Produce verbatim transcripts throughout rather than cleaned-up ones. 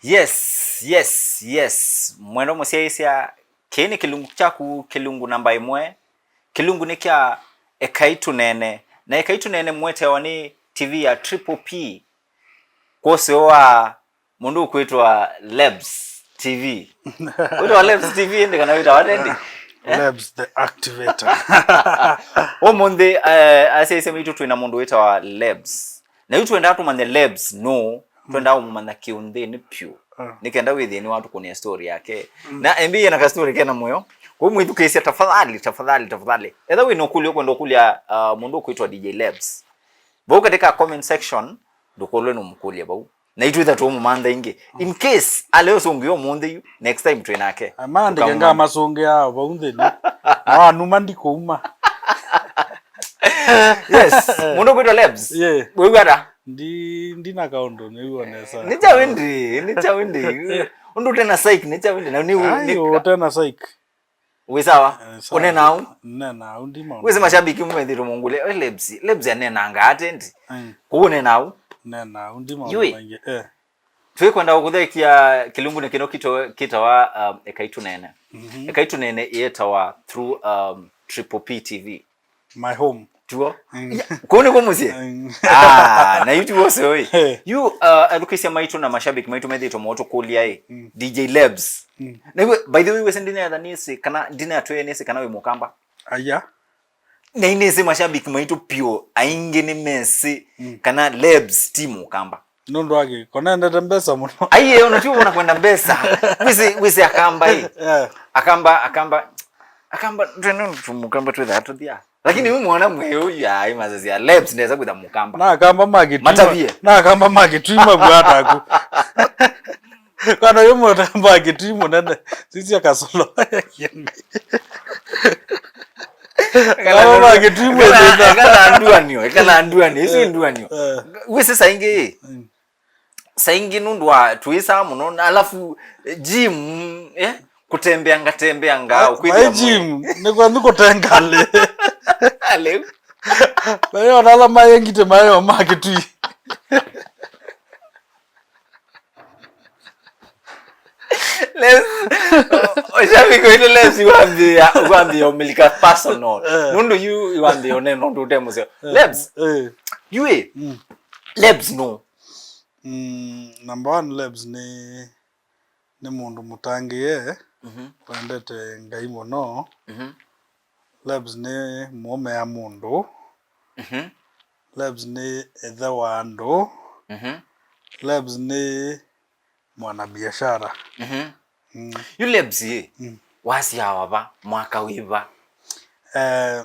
Yes, yes, yes. Mwendwa mũsyaĩĩsya, kĩĩ nĩ kĩlungu kyaku, kĩlungu namba ĩmwe. Kĩlungu nĩ kya Ekai Tũneene. Na Ekai Tũneene mwetewa nĩ T V ya Triple P. Kwa ũseo wa mũndũ ũkwĩtwa Lebs T V. Wĩtawa Lebs T V ĩndĩ kana wĩtawa ata ĩndĩ? Eh? Lebs the Activator. Ũmũnthĩ, eh, asyaĩĩsya maitũ twĩ na mũndũ wĩtawa Lebs. Na yu twendaa tũmanye Lebs nũũ, twendaa ũmũmanya kĩũnthĩnĩ pyũ. Ah. Nĩ kenda wĩthĩe nĩwatũkũnĩa story yake. Mm. Na embĩie na ka story kena mũyo. Kwa mwĩthukĩĩsya, tafadhali, tafadhali, tafadhali. Etha wĩ na ũkũlyo ũkwenda ũkũlya, uh, mũndũ ũkwĩtwa D J Lebs. Vau katika comment section, ndũkolwe nũmũkũlya vau. Na itwĩtha tũmũmantha ĩngĩ. In case, ale ũsũngĩo ũmũnthĩ yu, next time twĩ nake. Amaandĩke tũkamũmantha. Ngamasũngĩa vau nthĩnĩ. No anuma ndikũuma. Yes, mũndũ kwĩtwa Lebs. Yeah. Wĩw'a ata? Ndi, ndina kaũndũ nĩw'o nesa. Nĩ kyaũ ĩndĩ, nĩ kyaũ ĩndĩ. Ũndũ ũtena psych, nĩ kyaũ ĩndĩ. Na nĩ, ai, nĩ ũtena psych. Wĩ sawa? Eh, sawa. Ũnena au? Nena au, ndi maũndũ. Wĩsĩ mashabiki mumethĩtwe mungũlya, "Eh, Lebs, Lebs anenanga ata ĩndĩ?" Mm. Kũu ũnena au? Nena au, ndi maũndũ maingĩ. Eh. Twĩkwenda kũkũtheekia kĩlungunĩ kĩno kĩto-, kĩtawa, um, Ekai Tũneene. Mhm. Ekai Tũneene ĩetawa through, um, Triple P T V. My home. Tuo? Mm. Ya, kũu nĩkuo mũsyĩ? Mm. Ah, na yu tuo ũseo ĩ. Hey. Yu, uh, athukĩĩsya maitũ na mashabiki maitũ methĩĩtwe maũtũkũlya ĩ. Mm. D J Lebs. Mm. Na iwe, by the way, wĩsĩ ndinetha nĩsĩ kana, ndinatwĩe nĩsĩ kana wĩ mũkamba? Aya. Na inĩsĩ mashabiki maitũ pyũ, aingĩ nĩmesĩ, mm, kana Lebs ti mũkamba. Nũndũ wake, konendete mbesa mũno. Aiye, ona ti ũvona kwenda mbesa. Wĩsĩ, wĩsĩ akamba ĩ. Yeah. Akamba, akamba, akamba, twene mũkamba twĩthaa tũthia. Lakini, mm, wĩ mwana mweũ, ya, ĩ masasi ya Lebs, ndesa kwĩtha mũkamba. Na akamba makĩtwima. Matavie. Na akamba makĩtwima vwataku. Kana yu mũkamba makĩtwi mũnene. Sisi akasolo. Akamba makĩtwi mũnene. Ekala nduanio, ekala nduanio, isi nduanio. Eh. Wĩsĩ saa ingĩ, mm, saa ingĩ nũndũ wa twĩsaa mũno, na alafu, eh, gym, eh, kũtembea ngatembeanga, ah, ũkwĩthĩa my gym, nĩ kwathu kũtenga lĩ. Lĩu. Mayo nala maye ngite mayo ma Kĩtui. Lebs, ũshabiki witũ Lebs wambia, wambia ũmilika personal. Eh. Nũndũ yu wambia ũnena ũndũ ũte mũseo. Eh. Lebs, eh, yu ĩ, mm, Lebs nũ? Mm, number one, Lebs nĩ, nĩ mũndũ mũtangĩĩe, mhm, wendete Ngai mũno. Mhm. Lebs nĩ mũũme ya mũndũ. Mhm. Lebs nĩ ĩthe wa andũ. Mhm. Lebs nĩ mwanabiashara. Mhm. Mm. Yu Lebs ĩ, mm, wasyawa va, mwaka wĩva? Eh,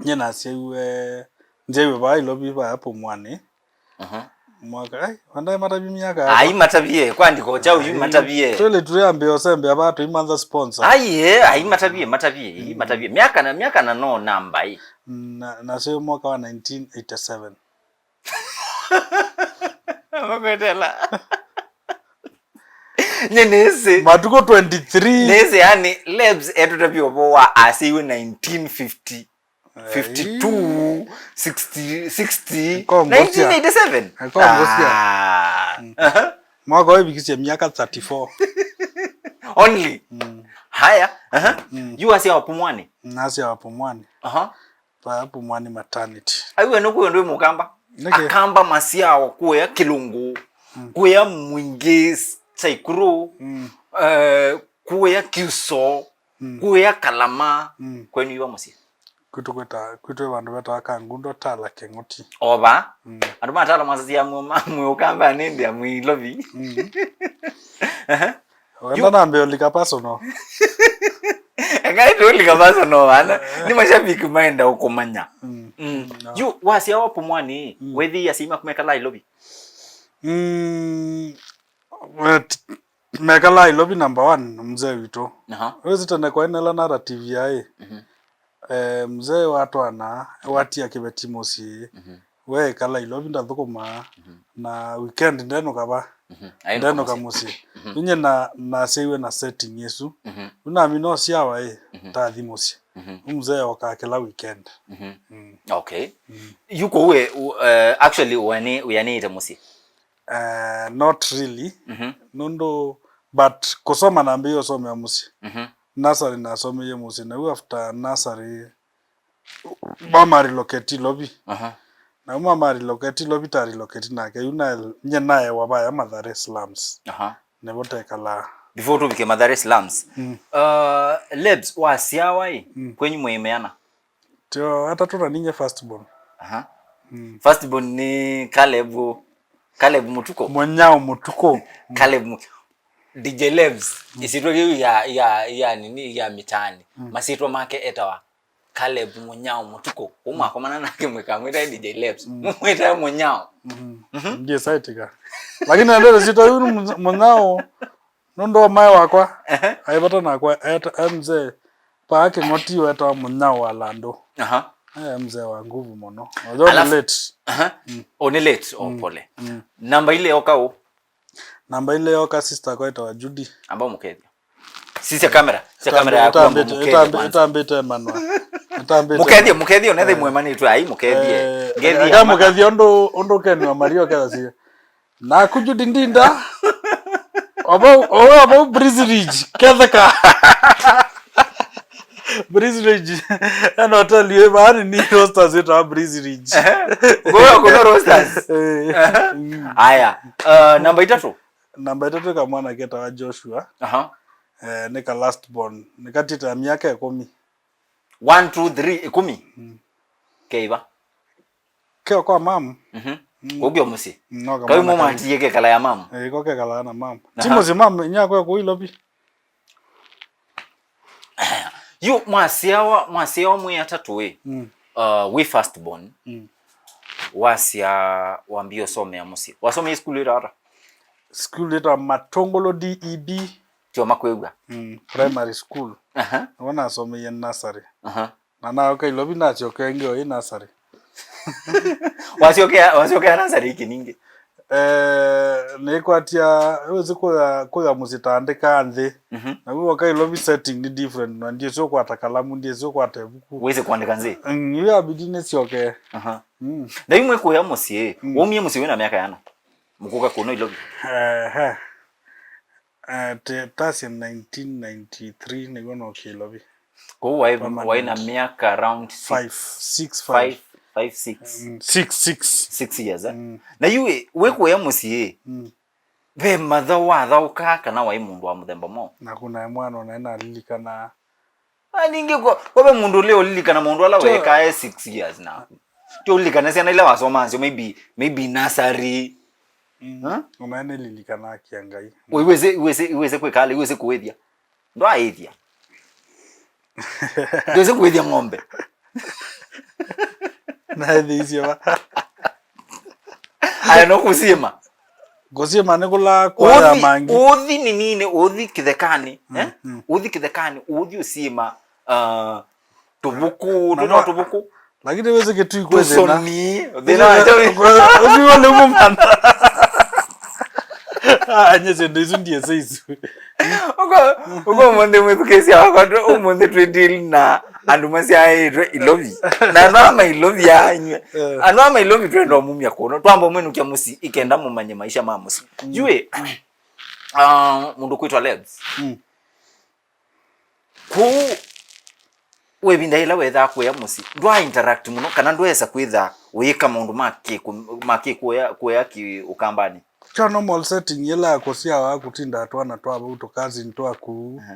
nyie nasyaiwe, nzyaiwe vaa Ilovi vaa Pumwani. Aha. Mwaka, ai, wandae matavye myaka yakwa. Ai, matavye, kwandĩko kyaũ yu matavye. Twĩlĩ tũyambĩa ũsembea vaa tũimantha sponsor. Ai, eh, ai, matavye, matavye, ii, mm, matavye. Myaka na, myaka na no namba ĩ. Na, nasyo mwaka wa nineteen eighty-seven. Makwetela. Nye nĩsĩ. Matukũ twenty-three. Nĩsĩ, yani, Lebs etũtavye ũvoo wa asyaĩwe nineteen fifty. Fifty-two, sixty, sixty, nineteen eighty-seven. Ekongosya. Ah. Mm. Aha. Mwaka ũyũ ĩvikisye myaka thirty-four. Only? Mm. Haya. Aha. Mm. Yu wasyawa Pumwani? Nasyawa Pumwani. Aha. Vaa Pumwani maternity. Aiwe nũkwĩo ndwĩ mũkamba? Nĩkĩ? Akamba masyawa kũya Kĩlũngũ, mm, kũya Mwingĩ, Saikuru, mm, eh, kũya Kiuso. Mm. Kũya Kalama, mm, kwenyu iva mũsyĩ? Kwitũ kwĩta, kwitũ vandũ vetawa Kangundo, Tala, Kĩng'ũti. O va? Mm. Andũ ma Tala masasya mwĩ, ma, mwĩ Ũkamba nĩ ndia mwĩ Ilovi. Mm. Aha. Wenda nambe ũlika personal. Ekai tũlika personal, ana. Eh. Nĩ mashabiki maenda ũkũmanya. Mm. Mm. No. Yu, wasyawa Pumwani, mm, wethi asyai maku mekala Ilovi? Mm. Wet-, Mekalaa Ilovi number one, mzee witũ. Aha. Wĩsĩ tene kwaĩ na ĩla narrative yaĩ. Mhm. Eh, mzee watwana, watia kĩveti mũsyĩ. Mhm. We ekala Ilovi ndathũkũmaa, mhm, na weekend ndenũka va. Mhm. Ainũka ndenũka mũsyĩ. Mũsyĩ. Mhm. Inye na, nasyaiwe na setting ĩsu. Mhm. Yu namina ũsyawa ĩ, mhm, tathi mũsyĩ. Mhm. Yu mzee okaa kĩla weekend. Mhm. Mm. Okay. Mm. Yu kũu we, u-, eh, actually, ũani-, ũyanĩĩte mũsyĩ? Eh, not really. Mhm. Nũndũ, but kũsoma nambĩĩe ũsomea mũsyĩ. Mhm. Nursery nasomeie mũsyĩ, na u after nursery, mama relocate Ilovi. Aha. Na mama relocate Ilovi, ta relocate nake. Yu na, nye naewa vaya Mathare slums. Aha. Nĩvo tekalaa. Before tũvike Mathare slums. Mm. Uh, Lebs, wasyawa ĩ, mm, kwenyu mwĩ meana? Tyo, atatũ na ninye first born. Aha. Mm. First born nĩ Caleb, Caleb Mũtuko. Mũnyao Mũtuko. Caleb Mu-, D J Lebs, mm, ĩsyĩtwa yĩu ya, ya, ya nini, ya mitaani. Mm. Masyĩtwa make etawa Caleb Mũnyao Mũtuko. Ũmwe akomana nake mwĩkamwĩtae D J Lebs. Mm. Mwĩtae Mũnyao. Mm. Mhm. Ndiye saitika. Lakini ndio sita yunu Mũnyao. Nũndũ wa maĩ wakwa, ehe, aĩ vata nakwa, eta-, e mzee, paa Kĩng'oti wetawa Mũnyao wa Landũ. Aha. E mzee wa nguvu mũno. Although nĩ late. Aha. Mm. O, nĩ late, o, mm, pole. Mm. Namba ile yoka ũ? Namba ile yoka sister akwa etawa Judy. Amba mũkethio. Sisya kamera, sisya kamera yaku, amba mũkethie kwanza. Ĩtambĩte manwa. Ĩtambĩte. Mũkethie, mũkethie, ũnethe, eh, mwemanĩtwe, ai, mũkethie. Eh, ngethie aka ama- mũkethie ũndũ, ũndũ Ken wa Mario kethasye. Naku Judy Ndinda. Ovau, ovau, ovau Breeze Ridge, ketheka. Breeze Ridge. Eno hotel ĩ vaa nĩ Roasters ĩtawa Breeze Ridge. Ehe. Kwa hiyo kuna Roasters. Eh. Ehe. Mm. Aya, uh, namba itatũ. Namba itatũ kamwana ketawa Joshua. Aha. Eh, nĩ ka last born. Nĩ katĩte ya myaka ĩkũmi. One, two, three, ĩkũmi. Mm. Keiva. Keo kwa mam. Mhm. Mm. Kũu kyo mũsyĩ. Mm, no kamwana. Kau mo mwatie kekala ya mam. Eh, ko kekala na mam. Aha. Ti mũsyĩ mam, nyakwa kũu Ilovi. Yu mwasyawa, mwasyawa mwĩ atatũ ĩ. Mm. Uh, wĩ first born. Mm. Wasya wambie ũsomea mũsyĩ. Wasomea school ĩtawa ata? School ĩtawa Matongolo D E B. Tyo makwĩw'a. Mm, primary school. Aha. Nĩvo nasomeie nursery. Aha. Na naoka Ilovi nasyokea ĩngĩ o ĩ nursery. Wasyokea, wasyokea nursery ĩkĩ ningĩ? Eh, nĩkwatya, wĩsĩ kũya, kũya mũsyĩ ta ndĩka nthĩ. Mhm. Na wĩ woka Ilovi setting nĩ different, na ndiĩsĩ ũkwata kalamu, ndiĩsĩ ũkwata ĩvuku. Wĩsĩ kũandĩka nzĩ? Mm, yu yabidi nĩsyokee. Aha. Mm. Na yu mwĩ kũya mũsyĩ, mm, waumie mũsyĩ wĩna myaka yana? Mũkũka kũno Ilovi? Ehe. Eh, te-, tasya nineteen ninety-three nĩw'o nookie Ilovi. Kwoou waĩ, permanent. Waĩ na myaka around six, five, six, five. Five, five, six. Mm, six, six. Six years, eh? Mm. Na yu ĩ, wĩ kũya mũsyĩ, mm, ve mathaũ wathaũkaa kana waĩ mũndũ wa mũthemba mwaũ? Na kuna mwana ona nalilikanaa. Ah, ningĩ kwa, kwa ve mũndũ ũlĩ ũlilikana maũndũ ala weekaa e six years na. Ti ũlilikane syana ila wasomaa nasyo, maybe, maybe nursery. Mm. Huh? Ona nĩlilikanaa kĩa Ngai. Wĩ, wĩsĩ, wĩsĩ, wĩsĩ kwĩka ala, wĩsĩ kũĩthya. Ndwaĩthya. Ndwĩsĩ kũĩthya ng'ombe. Naĩthĩisye va? Aya, no kũsiĩma. Kũsiĩma nĩ kũla kwa ya mangi. Ũthi nĩnĩnĩ, ũthi kĩthekanĩ, mm, eh? Mm. Ũthi kĩthekanĩ, ũthi ũsiĩma, uh, tũvuku, tũno tũvuku. Lakini wĩsĩ kĩtui kwĩ thĩna. Tũsoni, thĩna wa njaũ. Ũsiwa nĩ mũmana. Ah, nye syĩndũ isu ndiĩsĩ isu. Ũko, ũko ũmũnthĩ mwĩthukĩĩsya wakwa, tũ-, ũmũnthĩ twĩ deal na andũ masyaĩtwe Ilovi. Na andũ ama Ilovi anywe. Eh. Andũ ama Ilovi twenda ũmumya kũno. Twamba ũmwĩnũkya mũsyĩ, ikenda mũmanye maisha ma mũsyĩ. Mm. Yu ĩ, ah, mũndũ kwĩtwa Lebs. Mm. Kũu, we ĩvinda yĩla wethaa kũya mũsyĩ, ndwa interact mũno, kana ndwesa kwĩtha ũyĩka maũndũ ma kĩkũ-, ma kĩkũya, kũya kĩ Ũkambanĩ? Kya normal setting yĩla ya kũsyawa kũtindaa twana twa vau tũ cousin twaku. Aha.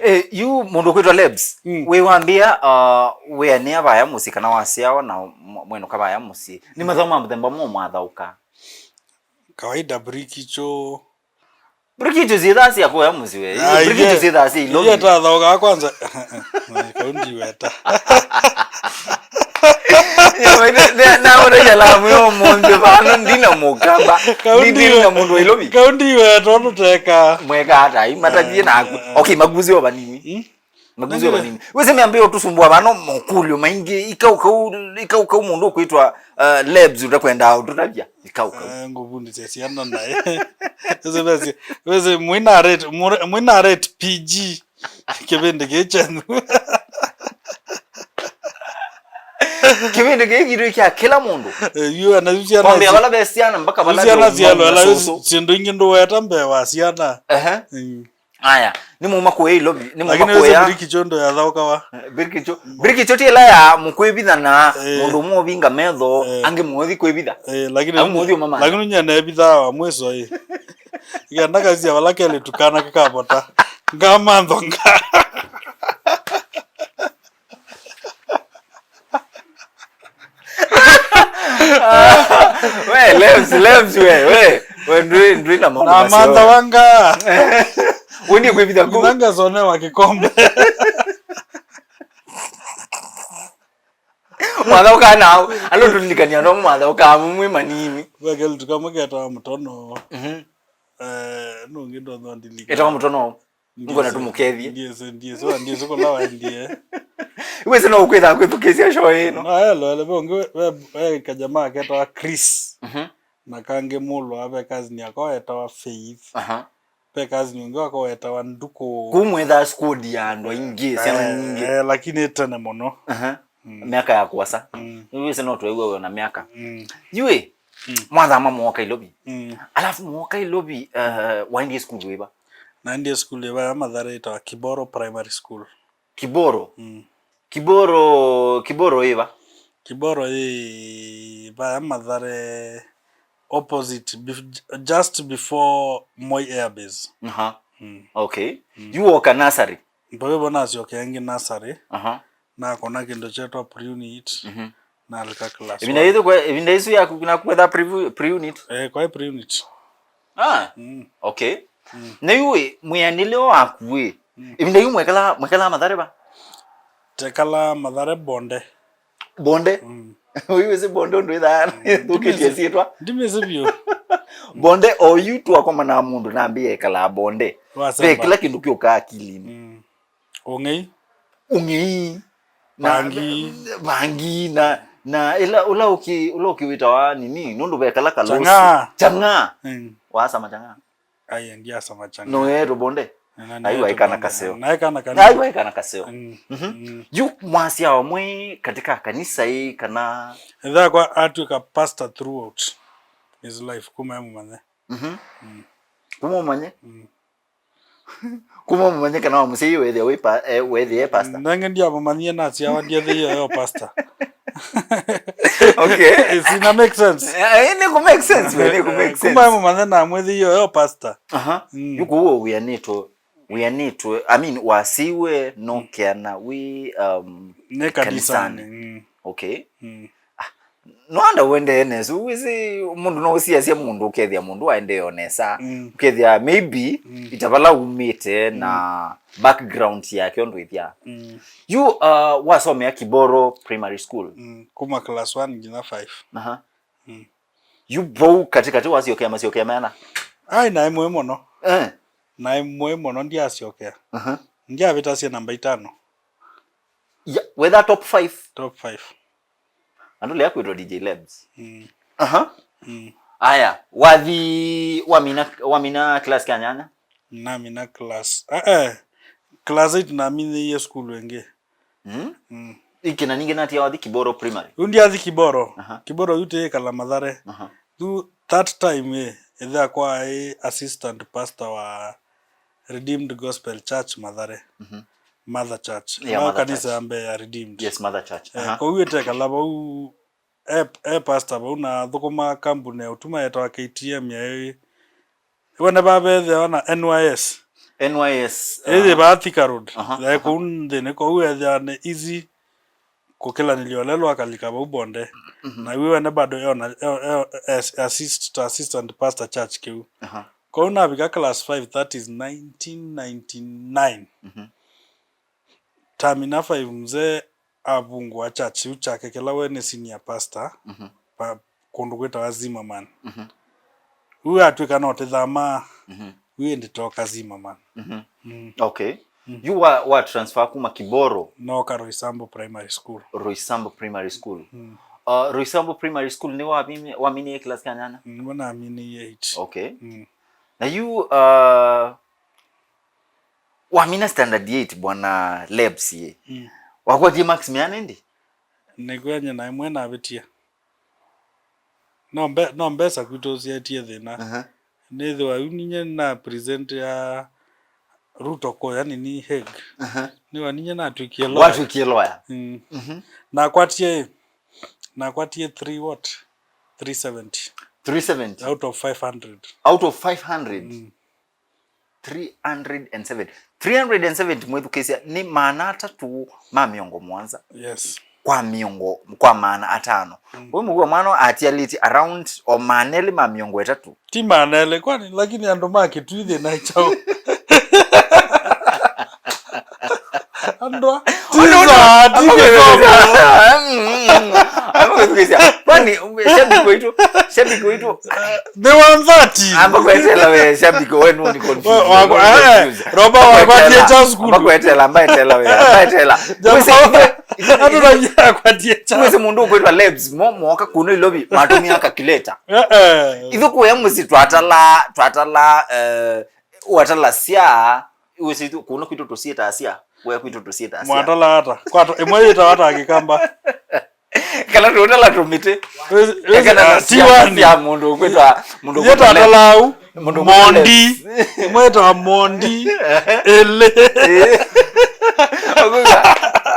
Eh, yu mũndũ kwĩtwa Lebs, mm, wĩ wambĩa, uh, wĩanĩa vaya mũsyĩ kana wasyawa na mw-, mwenũka vaya mũsyĩ, nĩ mathaũ ma mũthemba mwaũ mwathaũka? Kawaida brikicho. Brikicho syĩthaa sya kũya mũsyĩ we. Ah, brikicho syĩthaa sya Ilovi. Iye tathaũkaa kwanza. Kau ndiweta. Naona yalamu yo mũndũ vano ndina mũkamba. Kau ndiwe-, ndina mũndũ wa Ilovi. Kau ndiweta ũndũ teka. Mweka ata, ai, matavie naku. Ah, ah. Okay, maguzi o vanini. Hmm? Maguzi o vanini. Wĩsĩ meambĩĩa ũtũsumbũa vano makũlyo maingĩ, ikaukau, ikaukau mũndũ ũkwĩtwa, uh, Lebs ũtakwenda ũtũtavya. Ikaukau. Eh, ngũvundĩsya syana naĩ. Wĩsĩ, wĩsĩ, wĩsĩ, mwĩna rate, mwĩ-, mwĩna rate P G. Kĩvĩndĩ kĩĩ kyenyu. Kĩvĩndĩ kĩĩ kitũ kya kĩla mũndũ. Eh, yu ana yu syana kwambĩa vala ve syana mpaka vala syana syalwela syũsũ. Syĩndũ ingĩ ndũweta mbee wa syana. Ehe. Mm. Aya, nĩ muma kũya Ilovi, nĩ muma kũya. Lakini birikicho ndo ya thaukawa. Birikicho, birikicho ti ĩla ya mũkwĩvitha na mũndũ ũmwe ũvinga metho, angĩ mũthi kwĩvitha. Eh, lakini au mũthi ũmama. Lakini nyene evitha wa mwiso ĩ. Igenda kazi ya vala kele tukana kakavota. Ngama nthonga. We, Lems, Lems, we, we. We, ndui, ndui na maũndũ na maseo. Mantha wanga. Wendi kwĩvitha ku. Nganga zone wa kikombe. Mwathauka nao, alo tulilikania no mwathauka mwe manini. Wekeli tukamuketa mutono. Mhm. Eh, nungi ndo ndo ndilika. Etawa mutono. Ngona tũmũkethie. Ndiĩsĩ, ndiĩsĩ, ndiĩsĩ kũla waendie. Wĩsĩ no ũkwĩthaa kwĩthukĩĩsya show ĩno. Na elo ele ve ũngĩ, ve, ve kajamaa ketawa Chris. Mhm. Na kangĩ mũlwa ve cousin yakwa wetawa Faith. Aha. Ve cousin ũngĩ wakwa wetawa Nduku. Kuu mwĩthaa squad ya andũ aingĩ, syana nyingĩ. Eh, lakini tene mũno. Aha. Mm. Myaka ya kũasa. Mm. Wĩsĩ no twew'a wĩ na myaka. Mm. Yui, mm, mwathama mwoka Ilovi. Mm. Alafu mwoka Ilovi, uh, waendie school wĩva? Naendie school ĩva ya Mathare ĩtawa Kiboro Primary School. Kiboro? Mm. Kiboro, Kiboro ĩva? Kiboro ĩva ya Mathare opposite, bef-, just before Moi Air Base. Aha. Mm. Okay. Mm. Yu woka nursery? Mpaka ĩvo nasyokea ĩngĩ nursery. Aha. Nakona kĩndũ kyetwa pre-unit. Mhm. Nalika class one. Ĩvinda yĩu kwa, ĩvinda ĩsu yaku nakwetha pre-, pre-unit? Eh, kwa pre-unit. Ah, mm, okay. Mm. Na yu ĩ, mwĩanĩle waku ĩ, mm, ĩvinda yu mwekala, mwekala Mathare va? Tekala Mathare Bonde. Bonde? Mm. Ũyũ wĩsĩ Bonde ũndũ ĩthaa, mm, thũkĩtie syĩtwa. Ndimĩsĩ vyũ. Bonde o yu twakomana na mũndũ nambĩa ekalaa Bonde. Wasamba. Ve kĩla kĩndũ kĩũkaa akilinĩ. Mm. Ũng'ei. Ũng'ei. Na vangi. Vangi, na, na ĩla, ũla ũkĩ, ũla ũkĩwĩtawa nini, nũndũ vekala kalosi. Chang'aa. Chang'aa. Mm. Wasama chang'aa. Ai, ndiasama chang'aa. No, eh, tubonde. Ai, waikana kaseo. Naikana kanini. Ai, waikana kaseo. Mm. Mhm. Mm. Yu mwasyawa mwĩ katika kanisa ĩ kana? Ĩthe wakwa atw'ĩka pastor throughout his life, kuma e mũmanye. Mhm. Mm. Kuma ũmanye? Mm. Kuma ũmanye kana wamũsyai wethĩa wĩ pa-, eh, wethĩa e pastor? Nange ndiamũmanyie nasyawa, ndiethĩie yo pastor. Okay. Sina make sense. Eh, eh, nĩ ku make sense, we, nĩ ku make sense. Kuma mũmanye namwethĩie yo pastor. Aha. Mm. Yu kũu wĩanĩtwe, wĩanĩtwe, I mean, wasiwe no keana wĩ, um, nĩ kanisanĩ. Kanisanĩ. Mm. Okay. Mm. Ah, no wonder ũendee nesa. Wĩsĩ mũndũ no ũsiasya mũndũ, ũkethĩa mũndũ aendee o nesa. Mm. Ũkethĩa maybe, mm, ita vala umĩte na, mm, background yake ũndũ ĩthyaa. Mm. Yu, uh, wasomea Kiboro Primary School? Mm, kuma class one nginya five. Aha. Mm. Yu vau katĩkatĩ wasyokea masyokea meana? Ai, naĩ mũĩ mũno. Eh. Naĩ mũĩ mũno, ndiasyokea. Aha. Ndiavĩtasya namba itano. Ya, wetha top five? Top five. Andũ lea kwĩtwa D J Lebs. Mm. Aha. Mm. Aya, wathi wamina, wamina class kya nyanya? Namina class. Eh, eh. Class eight naminĩie school ĩngĩ. Mm? Mm. Ikĩna ningĩ natia wathi Kiboro Primary? Yu ndiathi Kiboro. Aha. Kiboro yu tĩĩkala Mathare. Aha. Yu that time, eh, ĩthe akwa aĩ assistant pastor wa Redeemed Gospel Church Mathare. Mhm. Mother Church. Yeah, Mother Church. Kanisa ya mbee ya Redeemed. Yes, Mother Church. Eh, aha. Kwoou ĩtekala vau, e, e pastor vau na athũkũmaa kambunĩ ya ũtuma yetawa K T M ya ĩ. Wene vavethĩawa na N Y S. N Y S, ĩyĩ, uh, vaa Thika Road. Aha, yaĩ aha. Kũu nthĩnĩ, kwoou ethĩawa nĩ easy kũkĩlanĩlya ũlelu akalika vau Bonde. Mhm. Na yu wene bado eona, e, e, as-, assist, assistant pastor church kĩu. Aha. Kwoou navika class five, that is nineteen ninety-nine. Mhm. Tamina five, mzee avungũa church yu chake kĩla we nĩ senior pastor, mhm, pa kũndũ kwĩtawa Zimmerman. Mhm. Yu atw'ĩka no tĩthamaa, mhm, yu ĩndĩ toka Zimmerman. Mhm. Mm. Okay. Mm. Yu wa, wa transfer kuma Kiboro? Noka Roysambu Primary School. Roysambu Primary School. Mm. Uh, Roysambu Primary School nĩ wamini-, waminie class kya nyanya? Mm, nĩvo naminĩie eight. Okay. Mm. Na yu, uh, wamina standard eight, bwana Lebs ĩ. Mm. Wakwatie marks meana ĩndĩ? Nĩkwĩa nyie na ĩmwe navĩtie. No mbe-, no mbesa kwitũ syaetie thĩna. Aha. Nĩthĩwa yu ninye na present ya Ruto ko, yani ni Hague. Aha. Nĩwa ninye natwĩkie lawyer. Watwĩkie lawyer. Mm. Mhm. Nakwatie, nakwatie three what? Three seventy. Three seventy. Out of five hundred. Out of five hundred? Mm. Three hundred and seventy. Three hundred and seventy, mwĩthukĩĩsya, nĩ maana atatũ ma mĩongo mũonza. Yes. Kwa mĩongo, kwa maana atano. Mm. Ũyũ mũkũũ mwana atialĩtye around o maana elĩ ma mĩongo ĩtatũ. Ti maana elĩ, kwani, lakini andũ ma Kĩtui thĩna kyaũ? Andũ a-, ti za, ti gĩthomo. Kwani, shabiki waitũ, shabiki waitũ, they were thirty. Amba kwetela we, shabiki, we nũni confused. Wa-, wa-, eh, roba wakwatie cha sukulu. Amba kwetela, amba etela we, amba etela. Jamaa, wĩsĩ, ithe, ithe, andũ na akwatie cha. Wĩsĩ mũndũ ũkwĩtwa Lebs, mo, moka kuno Ilovi, matumia calculator. Eh, eh. Ithu kuya mũsi twatala, twatala, eh, watala sya, wĩsĩ ithu, kuno kwitũ tũsiĩtaa sya, kuya kwitũ tũsiĩtaa sya. Mwatala ata? Kwatũ, ĩmwe yĩtawa ata Kĩkamba? Kana tũtala tũmĩtĩ. Wĩsĩ, wĩsĩ, ekana na ah, sya, tiwani. Sya mũndũ ũkwĩtwa, mũndũ ũkwĩtwa Yetawa Lebs. Talau. Mũndũ ũkwĩtwa Mondi. Lebs. Ĩmwe yĩtawa Mondi. Ĩlĩ. Ĩĩ. Ũkwĩtwa,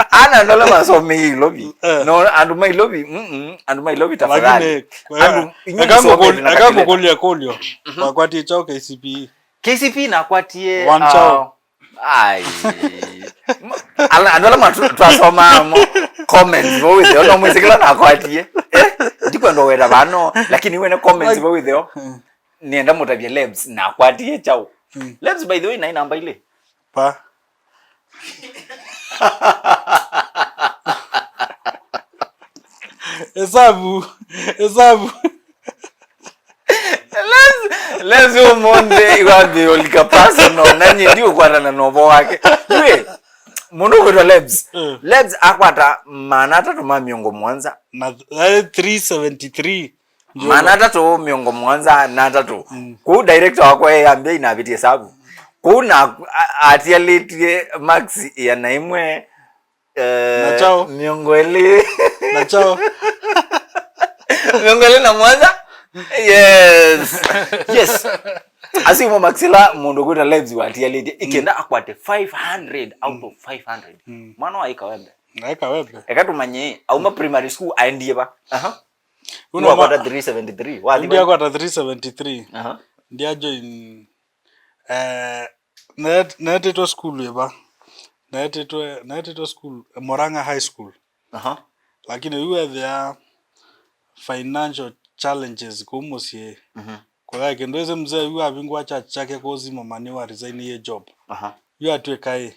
ana andũ ala masomeie Ilovi. Eh. No, andũ ma Ilovi, mm, mm, andũ ma Ilovi tafadhali. Lakini, andũ, eh, inyuĩ eka mũsomete ngũkũl-, na eka calculator. Ngũkũlya kũlyo. Mhm. Wakwatie kyaũ K C P E? K C P E nakwatie, one kyaũ? Ah, ai. Ma-, ala, andũ ala matu-, twasoma mo comments vau ĩtheo, no mwĩsĩ kĩla nakwatie. Eh? Ndikwenda ũweta vano, lakini wene comments vau ĩtheo. Mm. Nĩenda mũtavye Lebs nakwatie kyaũ. Mm. Lebs, by the way, naĩ namba ilĩ. Pa. Esavu, esavu. Let's, let's ũmũnthĩ iwambĩĩe ũlika personal, na nyie ndiũkwatana na ũvoo wake. Yu, mũndũ ũkwĩtwa Lebs. Mm. Lebs akwata maana atatũ ma mĩongo mũonza. Na th-, eh, three seventy three. Maana atatũ mĩongo mũonza na atatũ. Mm. Kũu director wakwa eambia inavĩtie savu. Kũu na a-, atialĩtye max ĩana ĩmwe, eh, na kyaũ? Mĩongo ĩlĩ. Na kyaũ? Mĩongo ĩlĩ na mũonza? Yes. Yes. Asu mo max ĩla mũndũ kwĩta Lebs watialĩtye, mm, ĩkenda akwate five hundred out of five hundred. Mm. Mwana wa Kawembe. Na Kawembe. Eka tũmanye, auma primary school aendie va? Aha. Uno wakwata ma-, three seventy three. Wathi ndiakwata three seventy three. Aha. Ndia join, eh, net-, netĩtwe school ĩva? Netĩtwe, netĩtwe school, eh, Murang'a High School. Aha. Lakini yu wethĩa financial challenges kũu mũsyĩ. Mhm. Kwa kĩndũ ĩsĩ mzee yu avingũa church chake kũu Zimmerman, yu aresignie job. Aha. Yu atw'ĩka ĩ,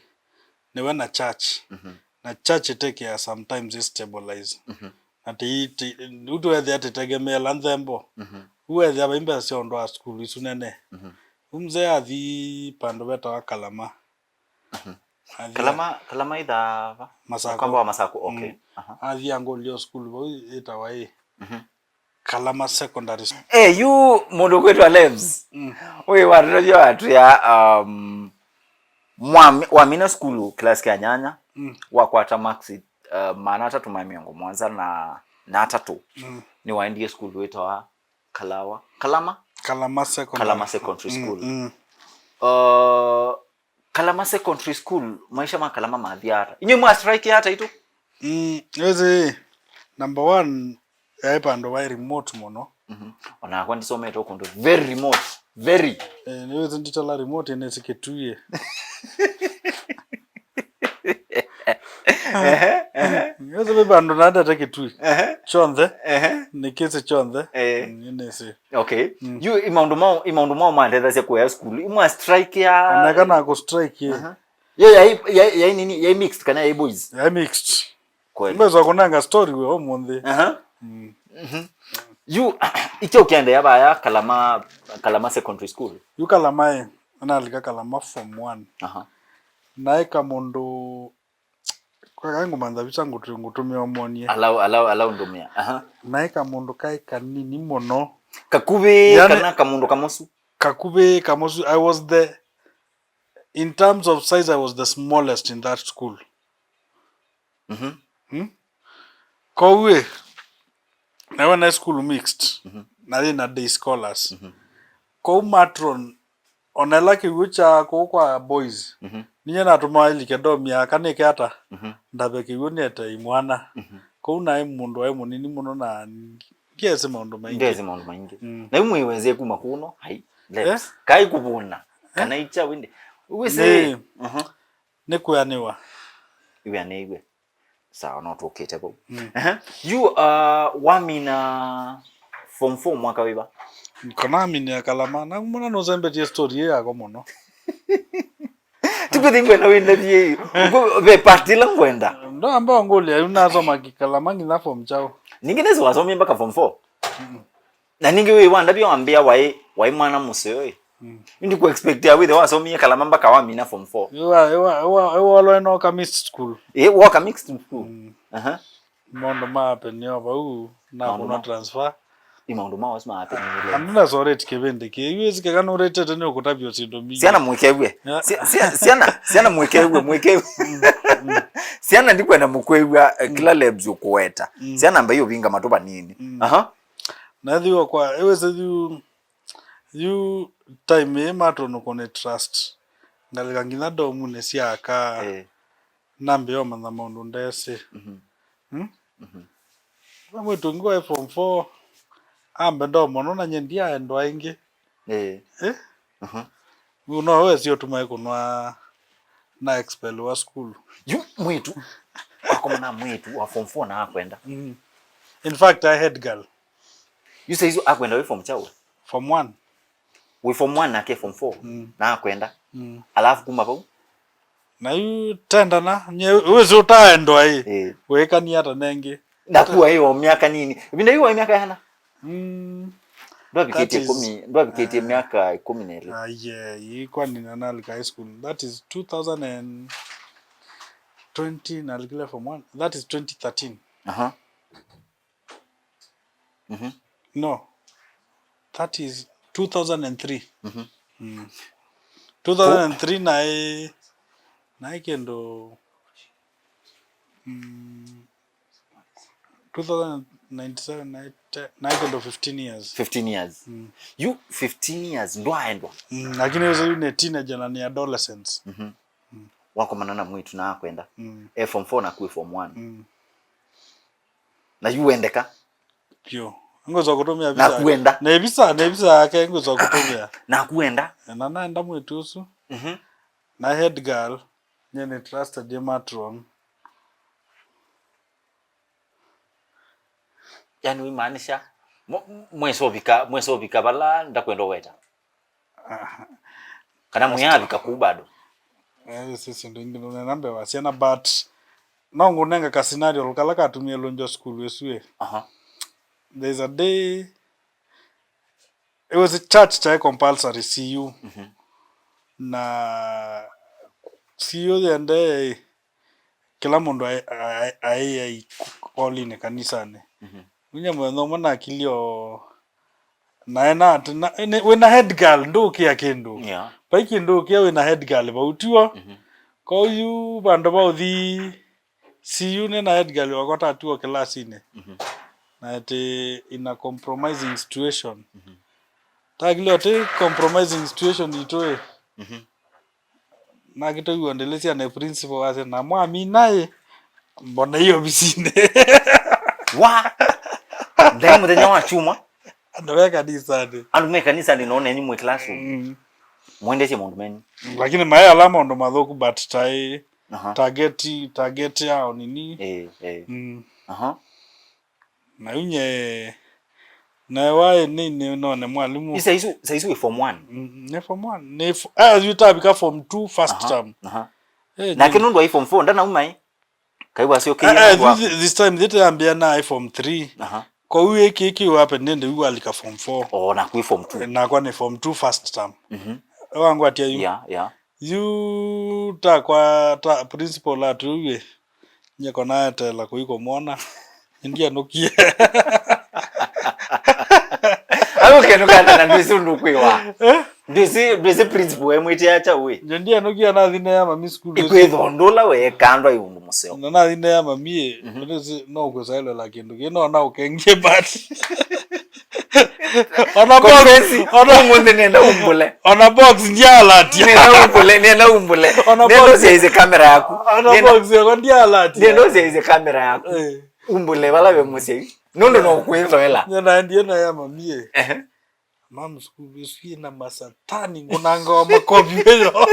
nĩwe na church. Mhm. Na church ĩtekea sometimes ĩ stabilize. Mhm. Na ti, ti, yu tũethĩa tĩtegemeela nthembo. Mhm. Yu ethĩa vai mbesa sya ũndũ wa sukulu isu nene. Mhm. Yu mzee athi pandũ vetawa Kalama. Mhm. Athi Kalama, Kalama ithaa va? Masako. Kamba wa Masako, okay. Mm. Aha. Athi angũlya sukulu vau ĩtawa ĩ. Mhm. Kalama Secondary School. Eh, yu mũndũ kwĩtwa Lebs. Mm. Ũyũ watũtavya watwĩa, um, mwami-, wamina sukulu class kya nyanya, mm, wakwata max, uh, maana atatũ ma mĩongo mũonza na, na atatũ. Mm. Nĩwaendie sukulu wĩtawa Kalawa. Kalama? Kalama Secondary. Kalama Secondary School. Mm, mm. Uh, Kalama Secondary School, maisha ma Kalama mathia ata? Inyuĩ mwa strike ata itu? Mm, ĩsĩ, number one, yaĩ pandũ vaĩ remote mũno. Mhm. Onakwa ndisomete kũndũ very remote, very. Eh, nĩwĩsĩ nditala remote nĩsĩ Kĩtui. Ehe, ehe. Nĩwĩsĩ ve vandũ natete Kĩtui. Ehe. Kyonthe. Ehe. Nĩ kĩsĩ kyonthe. Eh. Mm, nĩsĩ. Okay. Mm. Yu, i maũndũ mau, i maũndũ mau mandethasya kũya sukulu. Imwa strike ya oneka na kũ strike. Aha. Yo yai, yai, yai nini? Yai mixed kana yai boys? Yai mixed. Kweli. Mbesa kunanga story we ũmũnthĩ. Aha. Mm. Mhm. Yu, ikyo ũkĩendeea vaya Kalama, Kalama Secondary School. Yu Kalama ĩ, nalika Kalama form one. Aha. Naĩ kamũndũ Kwa kaĩ ngũmantha visa ngũtũ-, ngũtũmĩa ũmwonie. Alau, alau, alau ndũmĩa. Aha. Naĩ kamũndũ kaĩ kanini mũno. Kakuvĩ, yani, kana kamũndũ kamosu? Kakuvĩ, kamosu. I was the, in terms of size, I was the smallest in that school. Mhm. Hmm? Vau ĩ, nawe naĩ school mixed, Mhm. na yĩ na day scholars. Mhm. Kwoou matron, ona ĩla kĩw'ũ kya kũu kwa boys, Mhm. ninyie natũmaa ĩlike ndomia aka nĩke ata, Mhm. ndave kĩw'ũ nĩete imwana. Mhm. Kwoou naĩ mũndũ waĩ mũnini mũno na ndiesĩ maũndũ maingĩ. Ndesĩ maũndũ maingĩ. Mm. Na yu mwĩwezee kuma kũno, hai, left. Eh? Kai kũvũna. Eh? Kana icha wende. Wĩsĩ. Nĩ, Mhm. nĩ kwĩanĩwa. Iwĩanĩiwe. Sawa, no tũkĩte vau. Mm. Ehe. Yu, uh, wamina form four mwaka wĩva? Kana aminia Kalama. Na mbona nũsembetie story ĩ yakwa mũno? Tikuthi ngwenda wĩndavie yu. Ngũ-, ve part ĩla ngwenda. Ndo amba ngũlya, yu nasoma ki Kalama nginya form kyaũ? Ningĩ nĩsĩ wasomie mpaka form four. Mm. Na ningĩ wĩ wandavya wambĩa waĩ, waĩ mwana mũseo ĩ. Mm. Indi ku expect ya wĩthe wasomie Kalama mpaka wamina form four. Ĩwa, ĩwa, ĩwa, ĩwa olo ĩno ka mixed school. Ĩ, woka mixed school. Mm. Aha. Maũndũ ma happen o vau, na Maũndũ kũna ma- transfer. Ĩ maũndũ ma wasu ma happen. Andũ na sorete kĩvĩndĩ kĩ. Yu ĩsikeka nũretete nĩ ũkũtavya syĩndũ mbingĩ. Syana mwĩkew'e. Yeah. Si-, si-, syana, syana mwĩkew'e, mwĩkew'e. Mm, mm. Syana ndikwenda mũkwĩw'a, eh, Mm. kila labs ũkũweta. Mm. Syana mbai ũvinga matũ vanini. Mm. Aha. Na thiwa kwa, ĩwĩsĩ yu, yu time ĩĩ matũnũkũne trust. Ngalĩka nginya ndomunĩ sya aka. Eh. Nambĩa ũmanya maũndũ ndesĩ. Mhm. Hmm? Mhm. Na mwĩtu ũngĩ waĩ form four, ambe ndomono na nye ndiaendwa ĩngĩ. Eh. Eh? Mhm. Yu no wesi ũtuma ĩkũnwa na expel wa school. Yu mwĩtu, wakomana mwĩtu wa form four na akwenda. Mm. In fact, I had girl. Yu saizi akwenda wĩ form kyaũ? Form one. Wĩ form one nake form four, Mm. na akwenda. Mm. Alafu kuma vau? Na yu tendana, nye wĩsĩ ũtaendwa ĩ. Eh. Wĩkani ata nengĩ. Nakuwa ĩ o myaka nini. Ĩvinda yu waĩ myaka yana? Mm. Ndwavikĩtie That is, ĩkũmi, ndwavikĩtie ah. myaka ĩkũmi na ĩlĩ. Ah, yeah, ĩ kwani na nalika high school. That is two thousand and twenty, nalikile form one. That is twenty thirteen. Aha. Mhm. No. That is two thousand and three. Mhm. Mm. Two thousand and three naĩ, naĩ kĩndũ, mm, two thousand ninety-seven, naĩ te-, naĩ kĩndũ fifteen years. Fifteen years. Mm. You fifteen years, ndwaendwa. Mm, lakini hizo ni teenager na ni adolescents. Mhm. Mm. Wakomana na mwĩtu na akwenda. Mm. E form four na kuĩ form one. Mm. Na yu wendeka. Vyũ. Ngwĩsa kũtũmĩa visa. Nakuenda. Ne visa, ne visa yake ngwĩsa kũtũmĩa. Nakuenda. Na naenda mwĩtu ũsu. Mhm. Na head girl, nye nĩ trusted ye matron. Yani wĩmaanisha, mwe-, mwesovika, mwesovika vala ndakwenda ũweta. Aha. Kana mwĩavika kũu bado? Eh, si syĩndũ ingĩ nũnena mbee wa syana, but no ngũnenga ka scenario kala katumie lũngwa sukulu ĩsu ĩ. Aha. There's a day, it was a church kyaĩ compulsory C U. Mhm. Na C U yendee ĩ, kĩla mũndũ aĩ, aĩ, aĩ, aĩ olinĩ kanisanĩ. Mhm. Nginya mũthenya ũmwe nakilio, naena atĩ, na, nĩ, wĩna head girl, ndũkĩa kĩndũ. Yeah. Vai kĩndũ ũkĩa wĩna head girl vau, tiw'o? Mhm. Kwoou yu vandũ va ũthi, C U nĩ na head girl wakwa tatiwa kĩlasinĩ. Mhm. Na ĩtĩ in a compromising situation. Mhm. Takilio atĩ compromising situation itũ ĩ. Mhm. Nakĩtũiwa ndĩlĩsya nĩ principal wasya, "Na mwamina ĩ, mbona ĩ ovisinĩ?" Wa! Ndaĩ mũthenya wa kyumwa? Andũ me kanisanĩ. Andũ me kanisanĩ no nenyu mwĩ classroom. Mm. Mwendesye maũndũ menyu. Lakini maĩ ala maũndũ mathũku, but taĩ Aha. target, target yao nini. Eh, eh. Mm. Aha. Na yu nye, nae waĩ nĩ, nĩ none mwalimũ. Ĩ saisu, saisu wĩ form one? Mm, nĩ form one. Nĩ f-, ah, yu tavika form two first Aha, term. Aha. Eh, Nake nĩ nũndũ aĩ form four, ndanauma ĩ? Kai wasyokeie Eh, eh, nũndũ wa this, this time, this time naĩ form three. Aha. Kwoou ĩkĩ kĩ happen nĩ ndĩ yu walika form four. O, na kwĩ form two. Nakwa nĩ form two first term. Mhm. Wangwatia yu. Yeah, yeah. Yu takwa ta principal atwĩw'e, nyeko naetela kũi kũmwona. Ndianũkie. Au kenũkana na ndwĩsĩ ũndũ ũkwĩwa. Eh? Ndwĩsĩ, ndwĩsĩ principal emwĩtĩa kyaũ ĩ? Nje ndianũkia nathi neea mami sukulu ĩsu. Ĩkwĩthondũla weekandwa ĩ ũndũ mũseo. Na nathi neea mami ĩ, mhm, ndwĩsĩ no kũsaĩlwela kĩndũ kĩ, no na ũkengie bati. Ona box, ona ũmũnthĩ nenda umbũle. Ona box ndialatia. Nenda umbũle, nenda umbũle. Ona nenda box. Ũsyaisye kamera yaku. Ona nenda, box yakwa ndialatia. Nenda ũsyaisye kamera yaku. Eh. Umbũle vala ve mũsyai. Nũndũ no kwĩthoela. Nje naendie neea mami ĩ. Ehe. Mam, sukulu ĩsu yĩna masatani, ngũnangawa makovi ĩyo.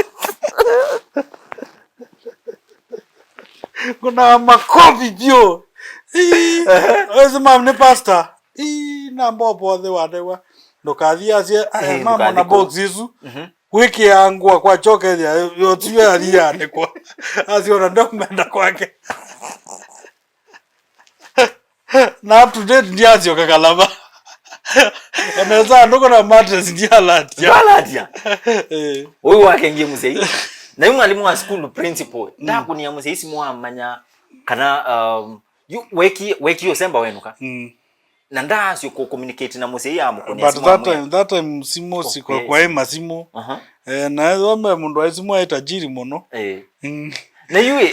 Ngũnawa makovi vyũ. Ii. Ehe. Wezi mam nĩ pastor. Ii, namba ũpothe wanewa. Ndũkathi asye, eh, eh, mam, ndũkathi ona kũu. Box ĩsu. Mhm. Wĩkĩaa ngũa kwa chokethya, yotiwe alianĩkwa. Asiona ndomenda kwake. Na up to date ndiasyoka Kalama. Onesa andũ kuna mattress ndialatia. Ndwalatia. Eh. Ũyũ wakengie mũsyai. Na yu mwalimu wa sukulu principal, mm, ndakũnia mũsyai simu amanya kana, um, yu weki, weki ũsemba wenũka. Mm. Na ndaasyo kũ communicate na mũsyai amũkũnia. But simu that amwĩa time, that time simu siko okay, kwa ĩ masimũ. Aha. Eh, na ethwa me mũndũ wa simu aĩ tajiri mũno. Eh. Mm. Na yu ĩ,